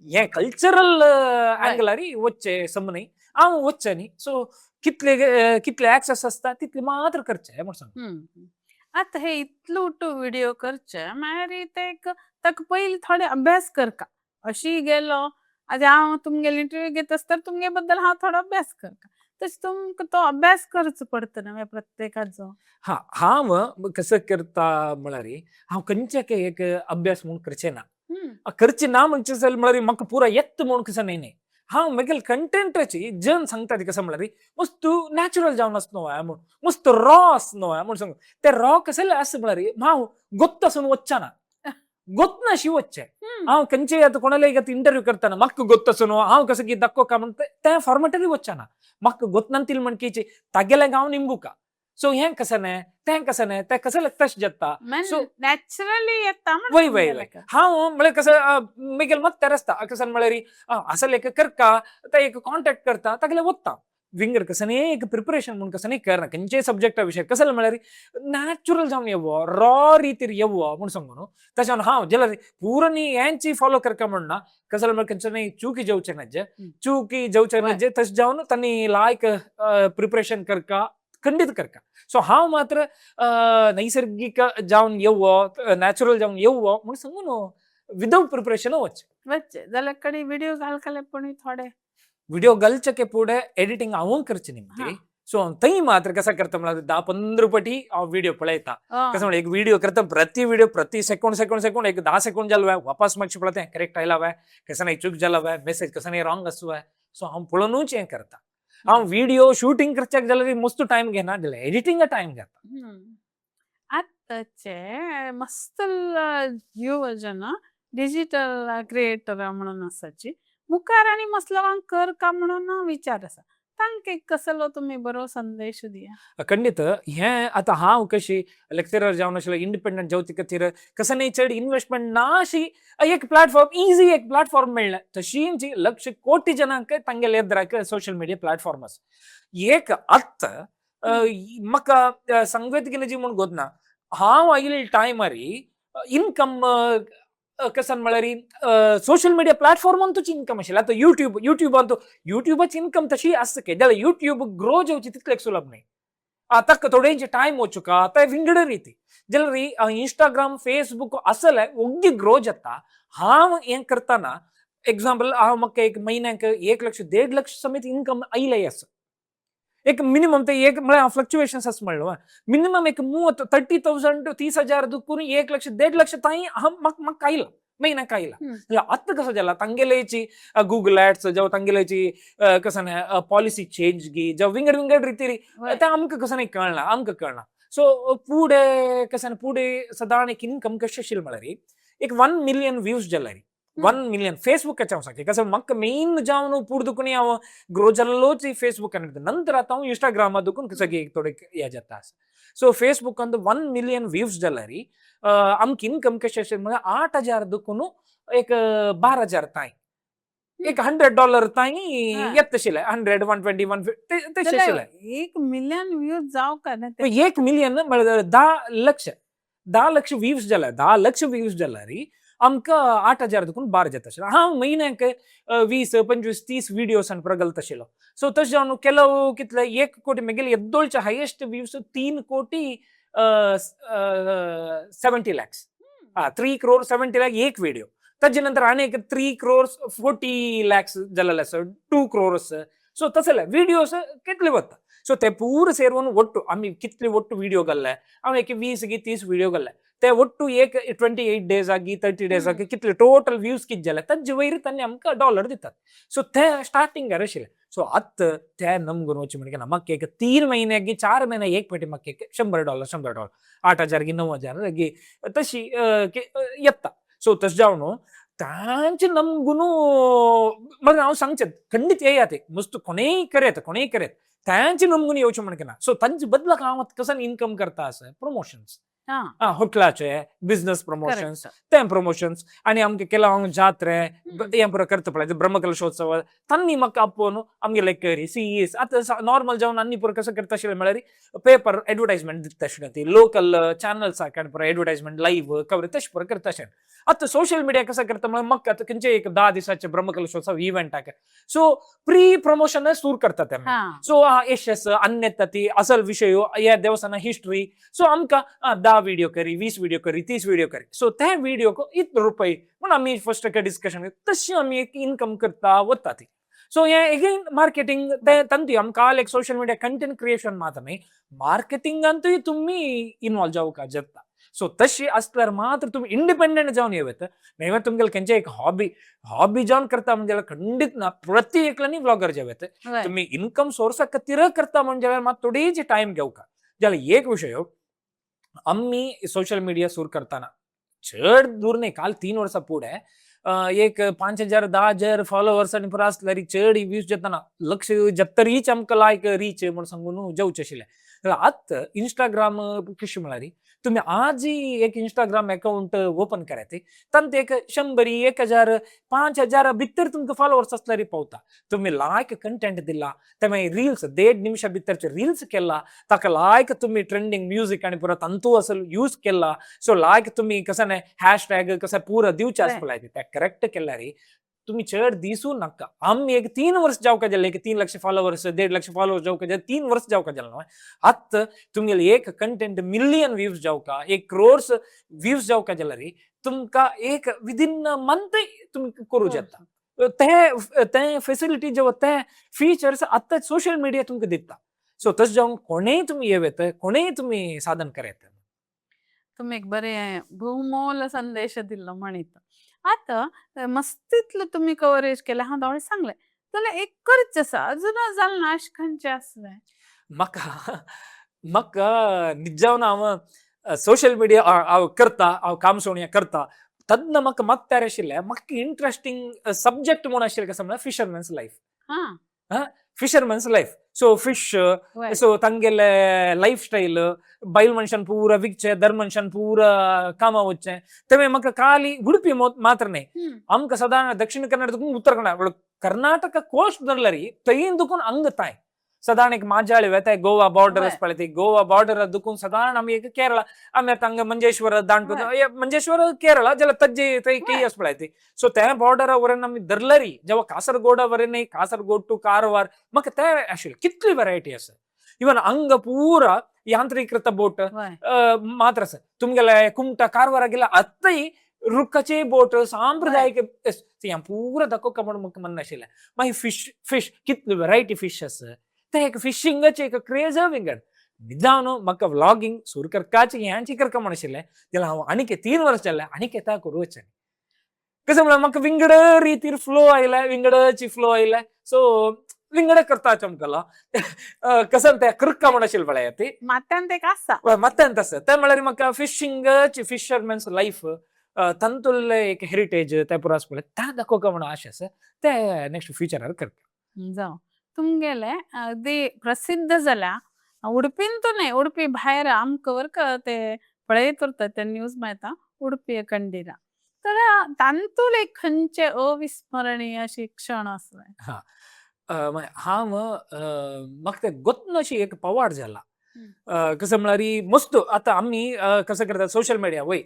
हें कल्चरल अँगलारी वचचें सम न्ही हांव वचचें न्ही. सो कितले कितले एक्सेस आसता तितले मात्र करचें म्हूण सांग. आतां हे इतलो टू व्हिडिओ करचे मागीर ते एक ताका पयलीं थोडे अभ्यास करका अशी गेलो आतां हांव तुमगेले इंटरव्यू घेत आसतना तुमगे बद्दल हांव थोडो अभ्यास करता तशें तुमकां तो अभ्यास करचो पडटा न्हय प्रत्येकाचो. हा हांव कसं करता म्हळ्यार हांव खंयच्या एक अभ्यास म्हूण करचें ना, करचें ना म्हणचे जाल्यार म्हळ्यार म्हाका पुरा येता म्हूण कसं न्ही न्ही हांव म्हगेले कंटेंटाची जन सांगता ती कसं म्हळ्यार मस्त नॅचरल जावन आसता न्हय म्हूण मस्त रॉ आसता न्हय म्हूण सांग ते रॉ कसले आसता म्हळ्यार हांव गोत्त आसून वच्चें ना, गोत्नाशी वच्चें. हांव खंयचे आतां कोणाले आतां इंटरव्यू करतना म्हाका गोत्त आसून हांव कसं की दाखोवका म्हण त्या फॉर्मेटरी वच्चें ना. म्हाका गोत्नांतील म्हणकीचे तागेलें हांव निंबुका. सो हें कसं न्हय तें कसं न्हय तें कसं तशें जाता. सो नॅचरली येता. वय वय वय हांव म्हळ्यार कसं म्हगेलें मत तर आसता कसं म्हळ्यार असले एक करका ते एक कॉन्टेक्ट करता तागेलें वता विंगड कसं न्ही एक प्रिपरेशन म्हूण कसं न्ही करना खंयच्याय सब्जेक्टा विशय कसलें म्हळ्यार नॅचरल जावन येवो रॉ रितीर येवो म्हूण सांगू न्हू. तशें हांव जाल्यार पुरो न्ही हेंची फॉलो करका म्हण ना कसलें म्हळ्यार खंयचें न्ही चुकी जेवचें ना जे चुकी जेवचें ना जे तशें जावन तांणी लायक प्रिपरेशन करका खंडीत करका. सो हांव मात्र नैसर्गिक जावन येवो, नॅचरल जावन येवो म्हूण सांगून विदाउट प्रिपरेशन वच. वच्चे जाल्यार कडे व्हिडिओ घालकले पण थोडे. व्हिडिओ घालचे पुढे एडिटिंग हांव करचे निमती. सो थंय मात्र कसं करता म्हळ्यार 10-15 पटी हांव व्हिडिओ पळयता. कसं म्हळ्यार एक व्हिडिओ करता, प्रति व्हिडिओ प्रति सेकंड सेकंड सेकंड एक 10 सेकंड जालो आहे, वापस मातशें पळयता, करेक्ट आयला व्हय, कसं नाही चूक जाला व्हय, मेसेज कसं नाही रॉंग आसू व्हय. सो हांव पळोवनूच हें करता. हांव व्हिडिओ शूटिंग करच्याक जाल्यार मस्त टायम घेना, जाल्यार एडिटिंगा टायम घेता. आतांचे मस्त युवजन डिजिटल क्रिएटर म्हणून आसाची मुखार आनी मस्त लोकांक कर का म्हणून विचार आसा, तांकां एक कसलो तुमी बरो संदेश दिया? खंडीत हें आतां हांव कशी लेक्चरर जावन आशिल्लो, इंडिपेंडंट जावचे खातीर कसं न्ही चड इन्वेस्टमेंट ना अशी एक प्लॅटफॉर्म, इजी एक प्लॅटफॉर्म मेळ्ळें. तशींच लक्ष कोटी जनांक तांगेले एद्राक सोशल मिडिया प्लॅटफॉर्म आसा. एक आत्त म्हाका सांगवेत जी म्हूण गोतना, हांव आयिल्ले टायमारी इनकम कसन म्हळ्यार सोशल मिडिया प्लॅटफॉर्मांतूच इनकम आशिल्लें. आतां युट्यूब, युट्यूबांत युट्यूबाची इनकम तशी आसता की जाल्यार युट्यूब ग्रो जावची तितलें सुलभ न्ही. ताका थोडेंचे टायम वचुका, आतां विंगड रिती. जाल्यार इंस्टाग्राम, फेसबूक आसले ओग्गी ग्रो जाता. हांव हें करतना एग्जाम्पल, हांव म्हाका एक म्हयन्याक 1 लक्ष 1.5 लक्ष समेत इनकम आयलें आसा. एक मिनिमम ते एक म्हळ्यार फ्लक्चुएशन्स आसा म्हणलो, मिनिमम एक 30, 30,000, 30,000 दुखून 1 लक्ष 1.5 लक्ष ताई हांव म्हाका म्हाका आयला, म्हयन्याक आयला. जाल्यार आतां कसं जाला, तांगेलेची गुगल ऍड्स जावं तांगेलेची कसं पॉलिसी चेंज गी जावं विंगड विंगड रितीरी ते आमकां कसं नाही कळना, आमकां कळना. सो पुढे कसं पुढे सदां एक इनकम कशें आशिल्लें म्हळ्यार एक 1 मिलियन व्यूज जाल्यार, 1 मिलियन फेसबुकाचे हांव सांगता, कसं म्हाका मेन जावन पुढे दुखून हांव ग्रो जाल्लोच फेसबुक. नंतर आतां हांव इंस्टाग्रामा दुखून सगळी थोडे हे जाता आसा. सो फेसबुकान 1 मिलियन व्यूज जाल्यार आमकां इनकम कशें आशिल्लें म्हळ्यार 8,000 दुखून एक 12,000 तांय, एक $100 तांय येता आशिल्लें. 100, 120, 150 तशें आशिल्लें. 1 मिलियन व्यूज जावं का ना ते? 1 मिलियन म्हळ्यार 10 लक्ष, 10 लक्ष व्यूज जाल्यार, 10 लक्ष व्यूज जाल्यार आमकां 8,000 दुखून 12 जाता आशिल्लें. हांव म्हयन्याक 20, 25, 30 व्हिडियोज आनी घालता आशिल्लो. सो तशें जावन केलो कितले 1 कोटी मेगेले येद्दोळचे हायेस्ट व्यूज 3 कोटी 70 लॅक्स, 3 क्रोर 70 लॅक एक व्हिडिओ. ताजे नंतर आनी एक 3 क्रोर्स 40 लॅक्स जालेले आसा, 2 क्रोर्स. सो तसले व्हिडियोज कितले वता. सो ते पूर सेरून ಒಟ್ಟು आमी कितले ಒಟ್ಟು व्हिडिओ घाल्ले, हांव एक 20 गी 30 व्हिडिओ घाल्ले, ते ಒಟ್ಟು एक 28 डेज आगी 30 डेज आगी कितले टोटल व्यूज कित जाले, ताजे वयर तांणी आमकां डॉलर दितात. सो ते स्टार्टिंगार आशिल्ले. सो आतां ते नमगून वचूं म्हणटा म्हाका एक 3 महिने गी 4 महिने एक पेटी म्हाका एक $100, $100, 8,000 गी 9,000 गी तशी येता. सो तशें जावन तांचे नमगुनू मागीर हांव सांगचें खंडीत येया, ते मस्त कोणेय करेत, कोणेय करेत, तांचे नमगून येवचें म्हणटा ना. सो तांचे बदलाक हांव आतां कसो इनकम करता आसा, प्रमोशन्स, हॉटेलाचे बिझनेस प्रमोशन्स, ते प्रमोशन्स आनी आमकां केला हांव जात्रे हें पुरो करता पळय, ब्रह्मकलशोत्सव, तांणी म्हाका आपोवन आमगेले करी सीएस. आतां नॉर्मल जावन आनी पुरो कसो करता आशिल्लें म्हळ्यार पेपर एडवर्टायजमेंट दिता आशिल्लें, ती लोकल चॅनल्साक आनी पुरो एडवर्टायजमेंट लायव्ह कवर तशें पुरो करता आशिल्लें. आतां सोशल मिडिया कसो करता म्हळ्यार म्हाका आतां खंयचे एक 10 दिसाचे ब्रह्मकलशोत्सव इव्हेंटाक, सो प्री प्रमोशन सुरू करता ते. सो यशस अन्यता ती असल विशय ह्या देवस्थाना हिस्ट्री. सो आमकां 10 व्हिडिओ करी, 20 व्हिडिओ करी, 30 व्हिडिओ करी, सो ते व्हिडिओ इतलो रुपये म्हूण आमी फर्स्ट डिस्कशन, तशी आमी एक इनकम करता वता ती. सो हे एगेन मार्केटिंग ते तंतू आमकां काल एक सोशल मिडिया कंटेंट क्रिएशन मात्र न्ही, मार्केटिंगांतूय तुमी इन्वॉल्व जावंक जाता. सो तशी आसल्यार मात्र तुमी इंडिपेंडंट जावन येवं येता. नाही तुमगेले खंयचे एक हॉबी, हॉबी जावन करता म्हणजे खंडीत ना, प्रति एकल्यानी व्लॉगर जावं येता. तुम्ही इन्कम सोर्सा खातीर करता म्हणजे जाल्यार मात थोडीची टायम घेवका. जाल्यार एक विशय, आमी सोशल मिडिया सुरू करतना चड दूर न्ही, काल 3 वर्सां फुडें एक 5,000 10,000 फॉलोवर्स आनी पुरो आसल्यार चड व्यूज जाताना, लक्ष जत्तरीच आमकां लायक रीच म्हूण सांगून जावचें आशिल्लें. जाल्यार आतां इंस्टाग्राम कशें म्हळ्यार तुम्ही आज एक इंस्टाग्राम अकाउंट ओपन करात, तांत एक 100, 1,000, 5,000 भितर तुमकां फॉलोवर्स आसल्यार पावता. तुम्ही लायक कंटेंट दिला, ते मागीर रील्स 1.5 निमिषा भितरचे रील्स केला, ताका लायक तुम्ही ट्रेंडिंग म्युझिक आनी पुरो तंतू असल यूज केला, सो लायक तुम्ही कसं न्ही हॅशटॅग कसं पुरो दिवचे आसता पळय, ते करेक्ट केल्यार तुमी चड दिसू नाका. आमी एक 3 वर्स जावका जालें, एक 3 लक्ष फॉलोवर्स, 1.5 लक्ष फॉलोवर्स जावका जालें, 3 वर्स जावका जालें न्हय. आतां तुमगेले एक कंटेंट मिलियन व्यूज जावका, 1 क्रोर्स व्यूज जावका जाल्यार तुमकां एक विदिन मंथ तुमी करूं जाता. ते ते फेसिलिटी जेव्हा, ते फीचर्स आतां सोशल मिडिया तुमकां दिता. सो तशें जावन कोणेय तुमी येव येता, कोणेय तुमी साधन करता. तुमी एक बरें बहुमोल संदेश दिल्लो म्हणीत. आतां मस्तीतलो तुमी कवरेज केलें, हांव दोळे सांगलें जाल्यार एक करचें आसा, अजून जालें ना, अशें खंयचें आसलें? म्हाका म्हाका निजावन हांव सोशल मिडिया हांव करता, हांव काम सोणया करता तेन्ना म्हाका मात्यार आशिल्लें, म्हाका इंट्रस्टींग सब्जेक्ट म्हूण आशिल्लें कसं म्हळ्यार fishermen's life. Fishermen's life, so fish. So तांगेले लायफ स्टायल, बायल मनशान पुरा विकचें, दर मनशान पुरा कामा वचचें. तेमी म्हाका खाली उडपी मात्र न्हय, आमकां सदां दक्षिण कन्नड दुखून उत्तर कन्नड, कर्नाटक कोस्ट धरल्यार थंय दुखून अंग ताय सदां एक माजाळी वेताय, गोवा बॉर्डर आसता पळय ती गोवा बॉर्डर दुखून सदां आमी एक केरळ, आमी आतां हांगा मंजेश्वर दांटून, मंजेश्वर केरळ जाल्यार तज्जे थंय केई आसा पळय ती. सो त्या बॉर्डरा वरेन आमी धरल्यारी जेव्हा कासरगोडा वरेन, कासरगोड टू कारवार, म्हाका ते आशिल्लें कितली व्हरायटी आसा. इवन अंग पुरा यांत्रीकृत बोट मात्र आसा. तुमगेले कुमटा कारवारा गेल्या आतांय रुखाचे बोट, सांप्रदायिक हें पुरा दाखोवका म्हूण म्हाका मन आशिल्लें. मागीर फिश, फिश कितली व्हरायटी फिश आसा. ते एक फिशिंगाचे एक क्रेज विंगड. निजावन म्हाका व्लॉगिंग सुरू करकाचे हेंची करका म्हण आशिल्लें, जाल्यार हांव आनीक 3 वर्स जालें आनीक येता करूं वचें. कसं म्हळ्यार म्हाका विंगड रितीर फ्लो आयले, विंगडची फ्लो आयले. सो विंगड करता चमकलो कसं तें कृक्का म्हण आशिल्लें पळय ती. मात्यान एक आसा. मत्यांत आसा तें म्हळ्यार म्हाका फिशिंगाची, फिशरमॅन्स लायफ, तांतुल्ले एक हेरिटेज तें पुरो आसा पळय, तें दाखोवका म्हणून आशा आसा. ते नेक्स्ट फ्युचरार करता. जावं तुमगेले अगदी प्रसिद्ध जाल्या उडपीन न्हय, उडपी भायर आमकां वर ते पळयत उरता, ते न्यूज मेळटा उडपी कंडीरा, तर तांतूल एक खंयचे अविस्मरणीय अशी क्षण आसले? हांव म्हाका तें गोत्न अशी एक पवाड जाला. कसं म्हळ्यार मस्त आतां आमी कसं करतात सोशल मिडिया वय,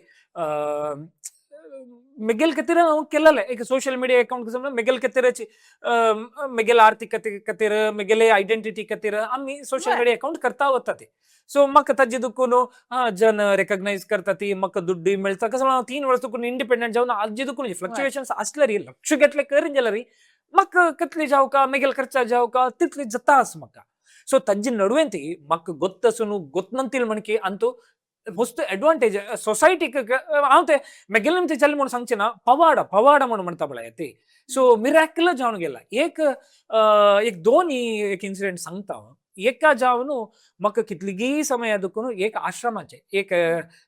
मेगेल खातीर हांव केलेलें एक सोशल मिडिया अकाउंट. कसं म्हळ्यार मेगेल खातीरची, मेगेल आर्थिकते खातीर, मेगेले आयडेंटिटी खातीर आमी सोशल मिडिया अकाउंट करता वता ते. सो म्हाका ताजे दुखून जन रेकग्नायज करता ती, म्हाका दुड्डूय मेळटा. कसं म्हळ्यार हांव 3 वर्स दुखून इंडिपेंडंट जावन आजी दुखून फ्लक्च्युएशन्स आसल्यार, लक्ष घेतलें करीन जाल्यार म्हाका कितली जावका, मेगेल खर्चा जावका तितली जाता आसा म्हाका. सो तांचे नडवेन ती म्हाका गोत्त आसून गोत्तनतील म्हणकी अंतू मस्त एडवांटेज सोसायटीक. हांव ते मेगेले ते चल म्हूण सांगचें ना, पवाडा पवाडा म्हूण म्हणटा पळय ती. सो मिराकल जावन गेला. एक एक दोन एक इन्सिडेंट सांगता हांव. एका जावन म्हाका कितलीगी समय दुखून एक आश्रमाचे, एक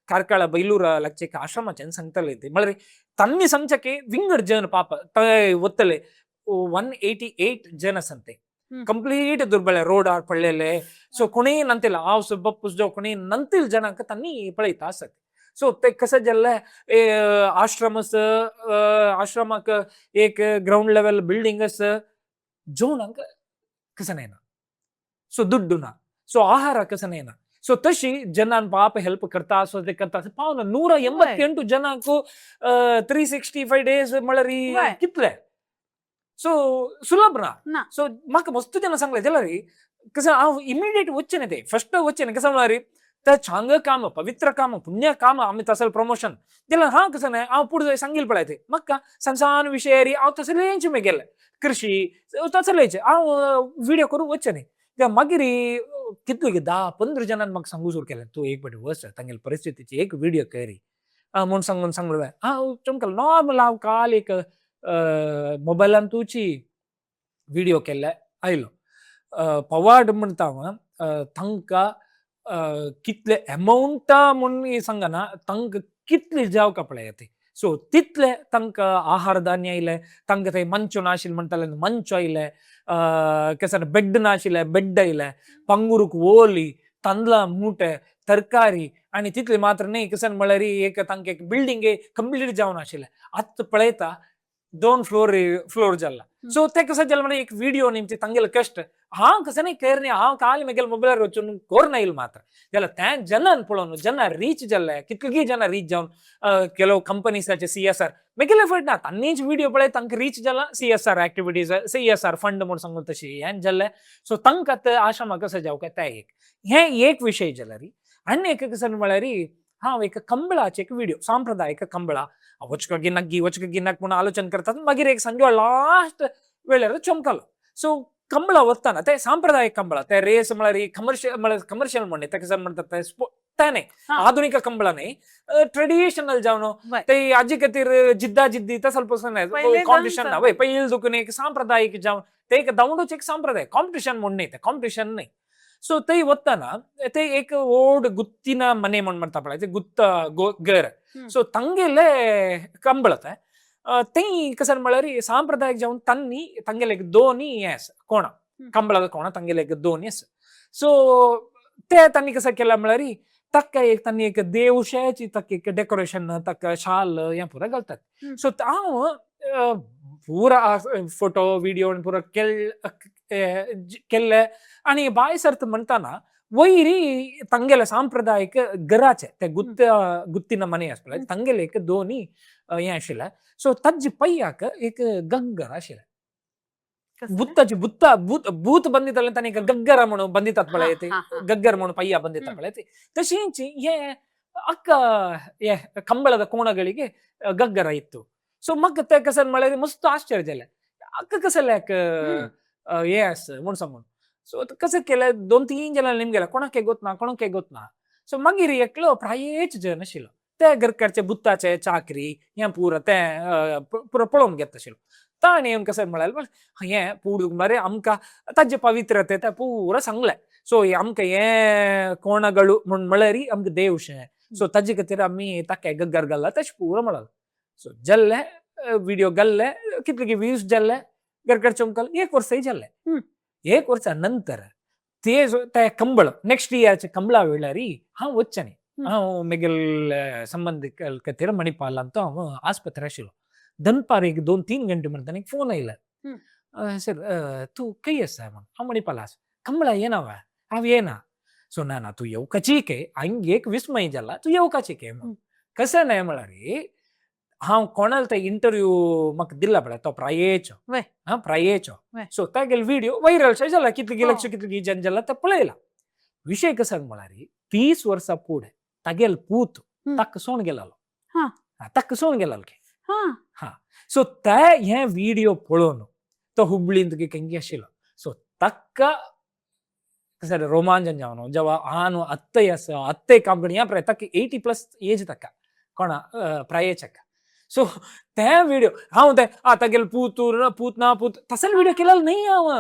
कार्कळ बैलूर लागचे एक आश्रमाचे सांगताले ते. म्हळ्यार तांणी सांगचे की विंगड जन पाप थंय वतले, 188 जन आसा ते. कंप्लीट दुर्बळ, रोडार पडलेले. सो कोणीय ನಂತಿಲ್ಲ, हांव बप्पूस जावं कोणीय ನಂತಿल जनांक तांणी पळयता आसत. सो ते कसं जाल्लें, आश्रम आसा, आश्रमाक एक ग्रावंड लेवल बिल्डींग आसा, जेवणाक कसं येना, सो दुड्डू ना, सो आहार कसं येना. सो तशी जनान पाप हेल्प करता आसो, ते करता आसो, पावना 188 जनांक 365 डेज म्हळ्यार कितले सो सुलभ ना. ना. सो म्हाका मस्त जेन्ना सांगलें जाल्यार कसं हांव इमिडिएट वचचें न्ही, ते फस्ट वचचें न्ही. कसं म्हळ्यार ते चांग काम, पवित्र काम, पुण्य काम, आमी तसले प्रमोशन जाल्यार हांव कसं न्हय, हांव पुढे सांगील पळय ते म्हाका सान सान विशयारी हांव तसलेंच मेगेलें कृषी तसलेच हांव विडियो करूं वचचें न्ही. त्या मागीर कितले 10-15 जाणांनी म्हाका सांगू सुरू केलें, तूं एक फावटी वच, तांगेले परिस्थितीची एक विडियो करी म्हूण सांगून सांगलें. हांव चमकल नॉर्मल हांव काल एक मोबायलान तुची विडियो केल्ले आयलो. पवाड म्हणटा हांव, तांकां कितले एमावंटा म्हूण सांगना, तांकां कितले जावका पळय ते. सो तितले तांकां आहार धान्य आयले, तांकां थंय मंचो नाशिल्ले म्हणटाले, मंचो आयले, केसर बेड नाशिल्ले बेड आयले, पंगुरूक ओली तांदळां मुटे तरकारी. आनी तितले मात्र न्ही, कशें म्हळ्यार एक तांकां एक बिल्डींग कंप्लीट जावन आशिल्लें, आतां पळयता दोन फ्लोर फ्लोर जाला. सो ते कसं जालें म्हळ्यार एक विडियो न्ही, तांगेले कश्ट हांव कसं नाही कर न्ही, हांव काल मेगेले मोबायलार वचून कोर येयल मात्र. जाल्यार तें जनान पळोवन जेन्ना रीच जाल्ले, कितली जना रीच जावन ಕೆಲವು कंपनीसाचे सीएसआर मेगेले फट ना, तांणीच व्हिडिओ पळय तांकां रीच जाला, CSR activities, CSR fund म्हूण सांगून तशी हें जाल्लें. सो तांकां ते आशा म्हाका कसं जावं काय तें एक हें एक विशय जाल्यार, आनी एक कसं म्हळ्यार हांव एक कंबळाचे एक व्हिडिओ, सांप्रदायिक कंबळा वचक गिन्नाक वचक गिन्नाक म्हणून आलोचन करतात, मागीर एक सांजो लास्ट वेळार चमकालो. सो कंबळा वतना ते सांप्रदायिक कंबळा, ते रेस म्हळ्यार कमर्शियल, म्हळ्यार कमर्शियल म्हणून ते कसं म्हणतात ते ते न्ही, आधुनिक कंबळा न्ही, ट्रेडिशनल जावन ते आजी खातीर जिद्दा जिद्दी तसल पसून कॉम्पिटिशन ना, वय पयलीं दुखून एक सांप्रदायिक जावन ते एक दावंडूच एक सांप्रदाय कॉम्पिटिशन म्हणून न्ही, ते कॉम्पिटिशन न्ही. सो ते वतना ते एक ओड गुत्तिನ मನೆ म्हण म्हणता पळय, ते गुत्त गर, सो तांगेले कंबळ ते ते कसं म्हळ्यार सांप्रदायिक जावन तांणी तांगेले एक दोनी हें कोणा कंबळाದ कोणा तांगेले एक दोनी आसा. सो ते तांणी कसं केलां म्हळ्यार ताका एक तांणी एक देवशेची ताका एक डेकोरेशन, ताका शाल हें पुरा घालतात. सो हांव पुरा फोटो विडियो पुरा केल्ले आनी बाय सर्त म्हणटाना वयरी तांगेले सांप्रदायिक घराचे ते गुत्त गुत्तिನ मने आसा पळय, तांगेले एक दोनी हें आशिल्लें. सो ताजे पय्याक एक गग्गर आशिल्लें, बुत्ताची बुत्ता भूत भूत बंदिताले, तांणी एक गग्गर म्हणून बंदितात पळय, ते गग्गर म्हणून पय्या ಬಂದಿತ್ತ पळय, ते तशींच हे ಅಕ್ಕ हे ಕಂಬಳದ ಕೋಣಗಳಿಗೆ ಗಗ್ಗರ ಇತ್ತು. ಸೊ ಮಗ್ಗ ते कसं म्हळ्यार मस्त आश्चर्य जालें, अक्क कसं लायक हे आस म्हूण सांगून. सो कसं केलें, दोन तीन जणां निमगेले, कोणाक गोत ना, कोणाक गोत ना. सो मागीर एकलो प्रायेच जन आशिल्लो, ते घरकारचे बुत्ताचे चाकरी हें पुरा तें पुरो पळोवन घेता आशिल्लो. ताणें येवन कसं म्हळ्यार हें पूण मरे आमकां ताजें पवित्रते तें पुरा सांगलें. सो आमकां हें कोणागळू म्हूण म्हळ्यार आमकां देवशें, सो ताजे खातीर आमी ताका गग्गर घाल्ला तशें पुरो म्हळालें. सो जाल्लें विडियो घाल्ले, कितले व्यूज जाल्ले, घरकार चमकल एक वर्सय जाल्लें. एक वर्सा नंतर ते ते कंबळ नेक्स्ट इयरचे कंबळा वेळार हांव वच्चें न्ही, हांव मेगेल संबंदीक खातीर मणिपाल अंत हांव आस्पत्रे आशिल्लो. दनपार एक 2-3 घंटे म्हणटा एक फोन आयलो, सर तूं खंय आसा म्हण, हांव मणिपाल आसा. कंबळा येना वा, हांव येना. सो ना ना तूं येवकाची के, हांग एक विस्मय जाला, तूं येवकाची के म्हण. कशें न्हय म्हळ्यार हांव कोणाल ते इंटरव्यू म्हाका दिला पळय तो प्रायेचो, हा प्रायेचो. सो तागेलो व्हिडिओ व्हायरल शे जाला, कितले लक्ष कितले जन जाला ते पळयला. विशय कसो म्हळ्यार 30 वर्सां फुडें तागेलो पूत ताका सोण गेलो, ताका सोण गेलो की. सो ते हे व्हिडिओ पळोवन तो हुबळींत खंय आशिल्लो, सो ताका कसं रोमांचन जावन जेवा हांव आत्तय आसा, आत्तय काम करून ह्या प्राय ताका 80+ एज ताका कोणा प्रायेच्याक. सो ते व्हिडिओ हांव ते तागेलो पूत पूत ना पूत तसले व्हिडिओ केलेलो न्ही हांव.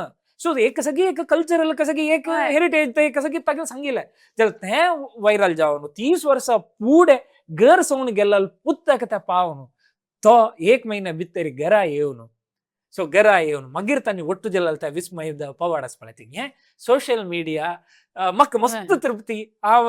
सो एक कसं की एक कल्चरल कसं की एक हेरिटेज ते कसं की तागेलें सांगिल्लें जाल्यार तें व्हायरल जावन 30 वर्सां फुडें घर सोडून गेल्लो पुताक तें पावन तो एक म्हयन्या भितर घरा येवन, सो घरा येवन मागीर तांणी ಒಟ್ಟು जाल्यार ते विस्मय पवाड आसा पळय, हें सोशल मिडिया म्हाका मस्त तृप्ती. हांव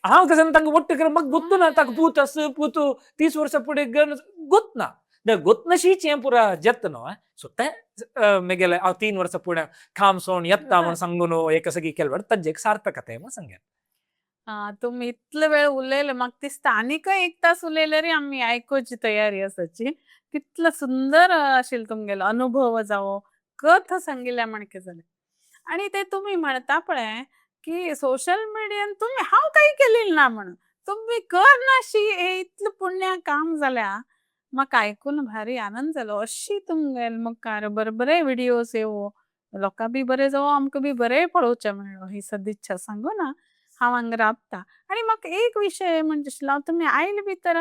हांव कसं तांकां ಒಟ್ಟು कर म्हाका गोत्तू ना ताका पूत आस, पूत 30 वर्सां फुडें गोत ना, गोतनशीच हें पुरा जेत न्हू. सो तें मेगेलें हांव 3 वर्सां फुडें काम सोड येता म्हूण सांगून एक सगळी केलें ताजें एक सार्थकताय म्हूण सांगें. तुमी इतलो वेळ उलयले म्हाका दिसता आनीकय एक तास उलयल्यार आमी आयकुची तयारी आसाची. कितलो सुंदर आशिल्लो तुमगेलो अनुभव जावो, कथा सांगिल्ल्या म्हणके जालें. आनी ते तुमी म्हणता पळय की सोशल मिडियान तुमी हांव कांय केलें ना म्हणून तुमी कर नाशी हे इतलें पुण्य काम जाल्या म्हाका आयकून भारी आनंद जालो. अशी तुमगेले मुखार बरे बरे व्हिडियोज येवो, लोकां बी बरें जावो, आमकां बी बरें पळोवचें मेळ्ळो ही सदिच्छा सांगून हांव हांगा रावता. आनी म्हाका एक विशय म्हणजे आशिल्लो, तुमी आयले भितर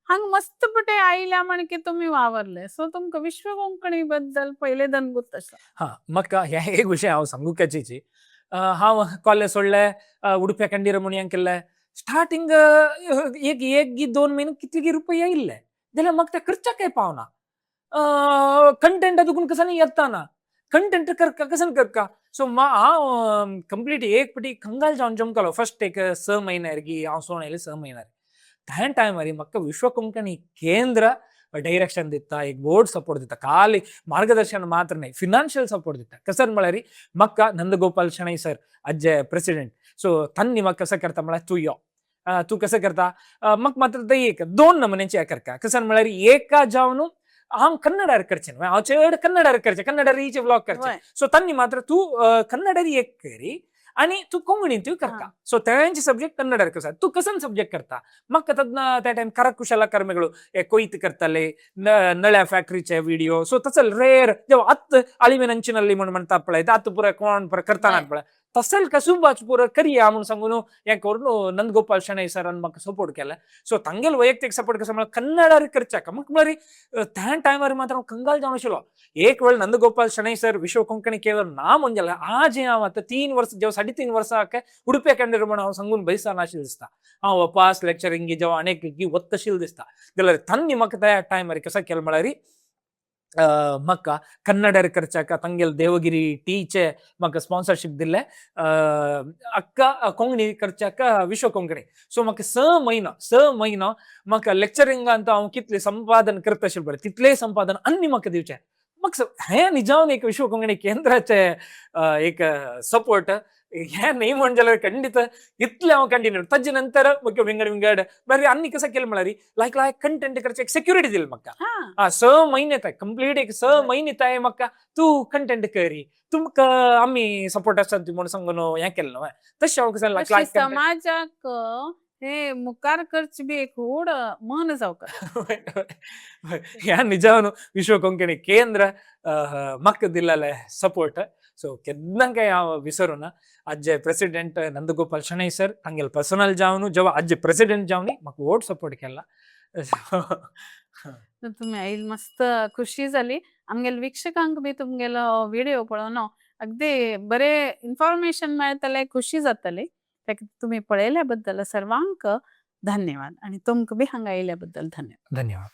हांगा मस्त पटे आयल्या म्हणके तुमी वावरले, सो तुमकां विश्व कोंकणी बद्दल पयले दन गोत आसा. हा म्हाका हे एक विशय हांव सांगूकाचीची, हांव कॉलेज सोडलें, उडुप्या कंडीर म्हणून केल्लें स्टार्टींग एक एक 2 म्हयने कितले रुपया येयल्ले जाल्यार म्हाका ते खर्चाकय पावना, कंटेंट दुखून कसं येता ना, कंटेंट करका कसं करका. सो हांव कंप्लीट एक पटी कंगाल जावन जमकालो फर्स्ट एक 6 म्हयन्यार की हांव सोण आयले 6 म्हयन्यार त्या टायमार म्हाका विश्व कोंकणी केंद्र डायरेक्शन दिता, एक बोर्ड सपोर्ट दिता. खाली मार्गदर्शन मात्र न्हय, फिनान्शियल सपोर्ट दिता. कसं म्हळ्यार म्हाका नंदगोपाल शणै सर आजचे प्रेसिडेंट, सो तांणी म्हाका कसं करता म्हळ्यार तूं यो, तूं कसं करता, म्हाका मात्र ते एक दोन नमुन्याचे हें करता. कसं म्हळ्यार एका जावन हांव कन्नडार करचें न्हय, हांव चड कन्नडार करचें, कन्नडार रीचे व्लॉग करचें. सो तांणी मात्र तूं कन्नडार एक करी आणि तूं कोंकणींतूय करता. सो तेंचे सब्जेक्ट कन्नडार करता, तूं कसन सब्जेक्ट करता. म्हाका तेन्ना त्या टायम करकुशल कर्मेಗಳು हे ಕೊಯ್ತು करताले, नळ्या फॅक्टरीचे व्हिडिओ. सो तसं रेअर जेव्हा आत अಳಿವಿನಂಚಿನಲ್ಲಿ म्हण म्हणता पळय, आत पुरा कोण पुरा करताना पळय, तसेल कसुबाच पुरा करया म्हणून सांगून हें करून नंदगोपाल शणै सरान म्हाका सपोर्ट केला. सो तांगेल वैಯಕ್तिक सपोर्ट कसं म्हळ्यार कन्नडार करच्याक म्हाका म्हळ्यार त्या टायमार मात्र हांव कंगाल जावन आशिल्लो. एक वेळ नंदगोपाल शणै सर विश्व कोंकणी केवळ ना म्हणजे आज हांव आतां 3 वर्स जेव्हा 3.5 वर्सां उडुप्या केंद्र म्हण हांव सांगून बैसा नाशिल्लें दिसता. हांव वपास लेक्चरिंग जेव्हा अनेक वत्तशील दिसता. जाल्यार तांणी म्हाका त्या टायमार कसं केलें म्हळ्यार म्हाका कन्नडार करच्याक तांगेल देवगिरी टीचे म्हाका स्पॉन्सरशीप दिल्ले, अक्का कोंकणी करच्याक विश्व कोंकणी. सो म्हाका 6 म्हयनो 6 म्हयनो म्हाका लेक्चरिंगांत हांव कितले संपादन करता आशिल्लें पळय, तितलें संपादन आनी म्हाका दिवचें. म्हाका हें निजावन एक विश्व कोंकणी केंद्राचे एक सपोर्ट हें न्ही म्हण जाल्यार खंडीत इतलें हांव कंटिन्यू. ताजे नंतर म्हाका विंगड विंगड बरें आनी कसं केलें म्हळ्यार लायक लायक कंटेंट करचें एक सेक्युरिटी दिली म्हाका. हा, 6 म्हयने येताय कंप्लीट, एक 6 म्हयने येताय म्हाका तूं कंटेंट करी, तुमकां आमी सपोर्ट आसा म्हूण सांगून हें केलें न्हय. तशें हांव कसं लायक अशी समाजाक हे मुखार करची बी एक व्हड मन जावंक. ह्या निजावन विश्व कोंकणी केंद्र म्हाका दिल्लें सपोर्ट, सो केन्ना काय हांव विसरूना. आजचे प्रेसिडेंट नंदगोपाल शणै सर तांगेले पर्सनल जावन जेव्हा आजचे प्रेसिडेंट जावन म्हाका व्हड सपोर्ट केला. तुमी आयल, मस्त खुशी जाली. आमगेले वीक्षकांक बी तुमगेलो व्हिडिओ पळोवन अगदी बरे इन्फॉर्मेशन मेळटलें, खुशी जातली. ताका तुमी पळयल्या बद्दल सर्वांक धन्यवाद आणि तुमकां बी हांगा आयिल्ल्या बद्दल धन्यवाद. धन्यवाद.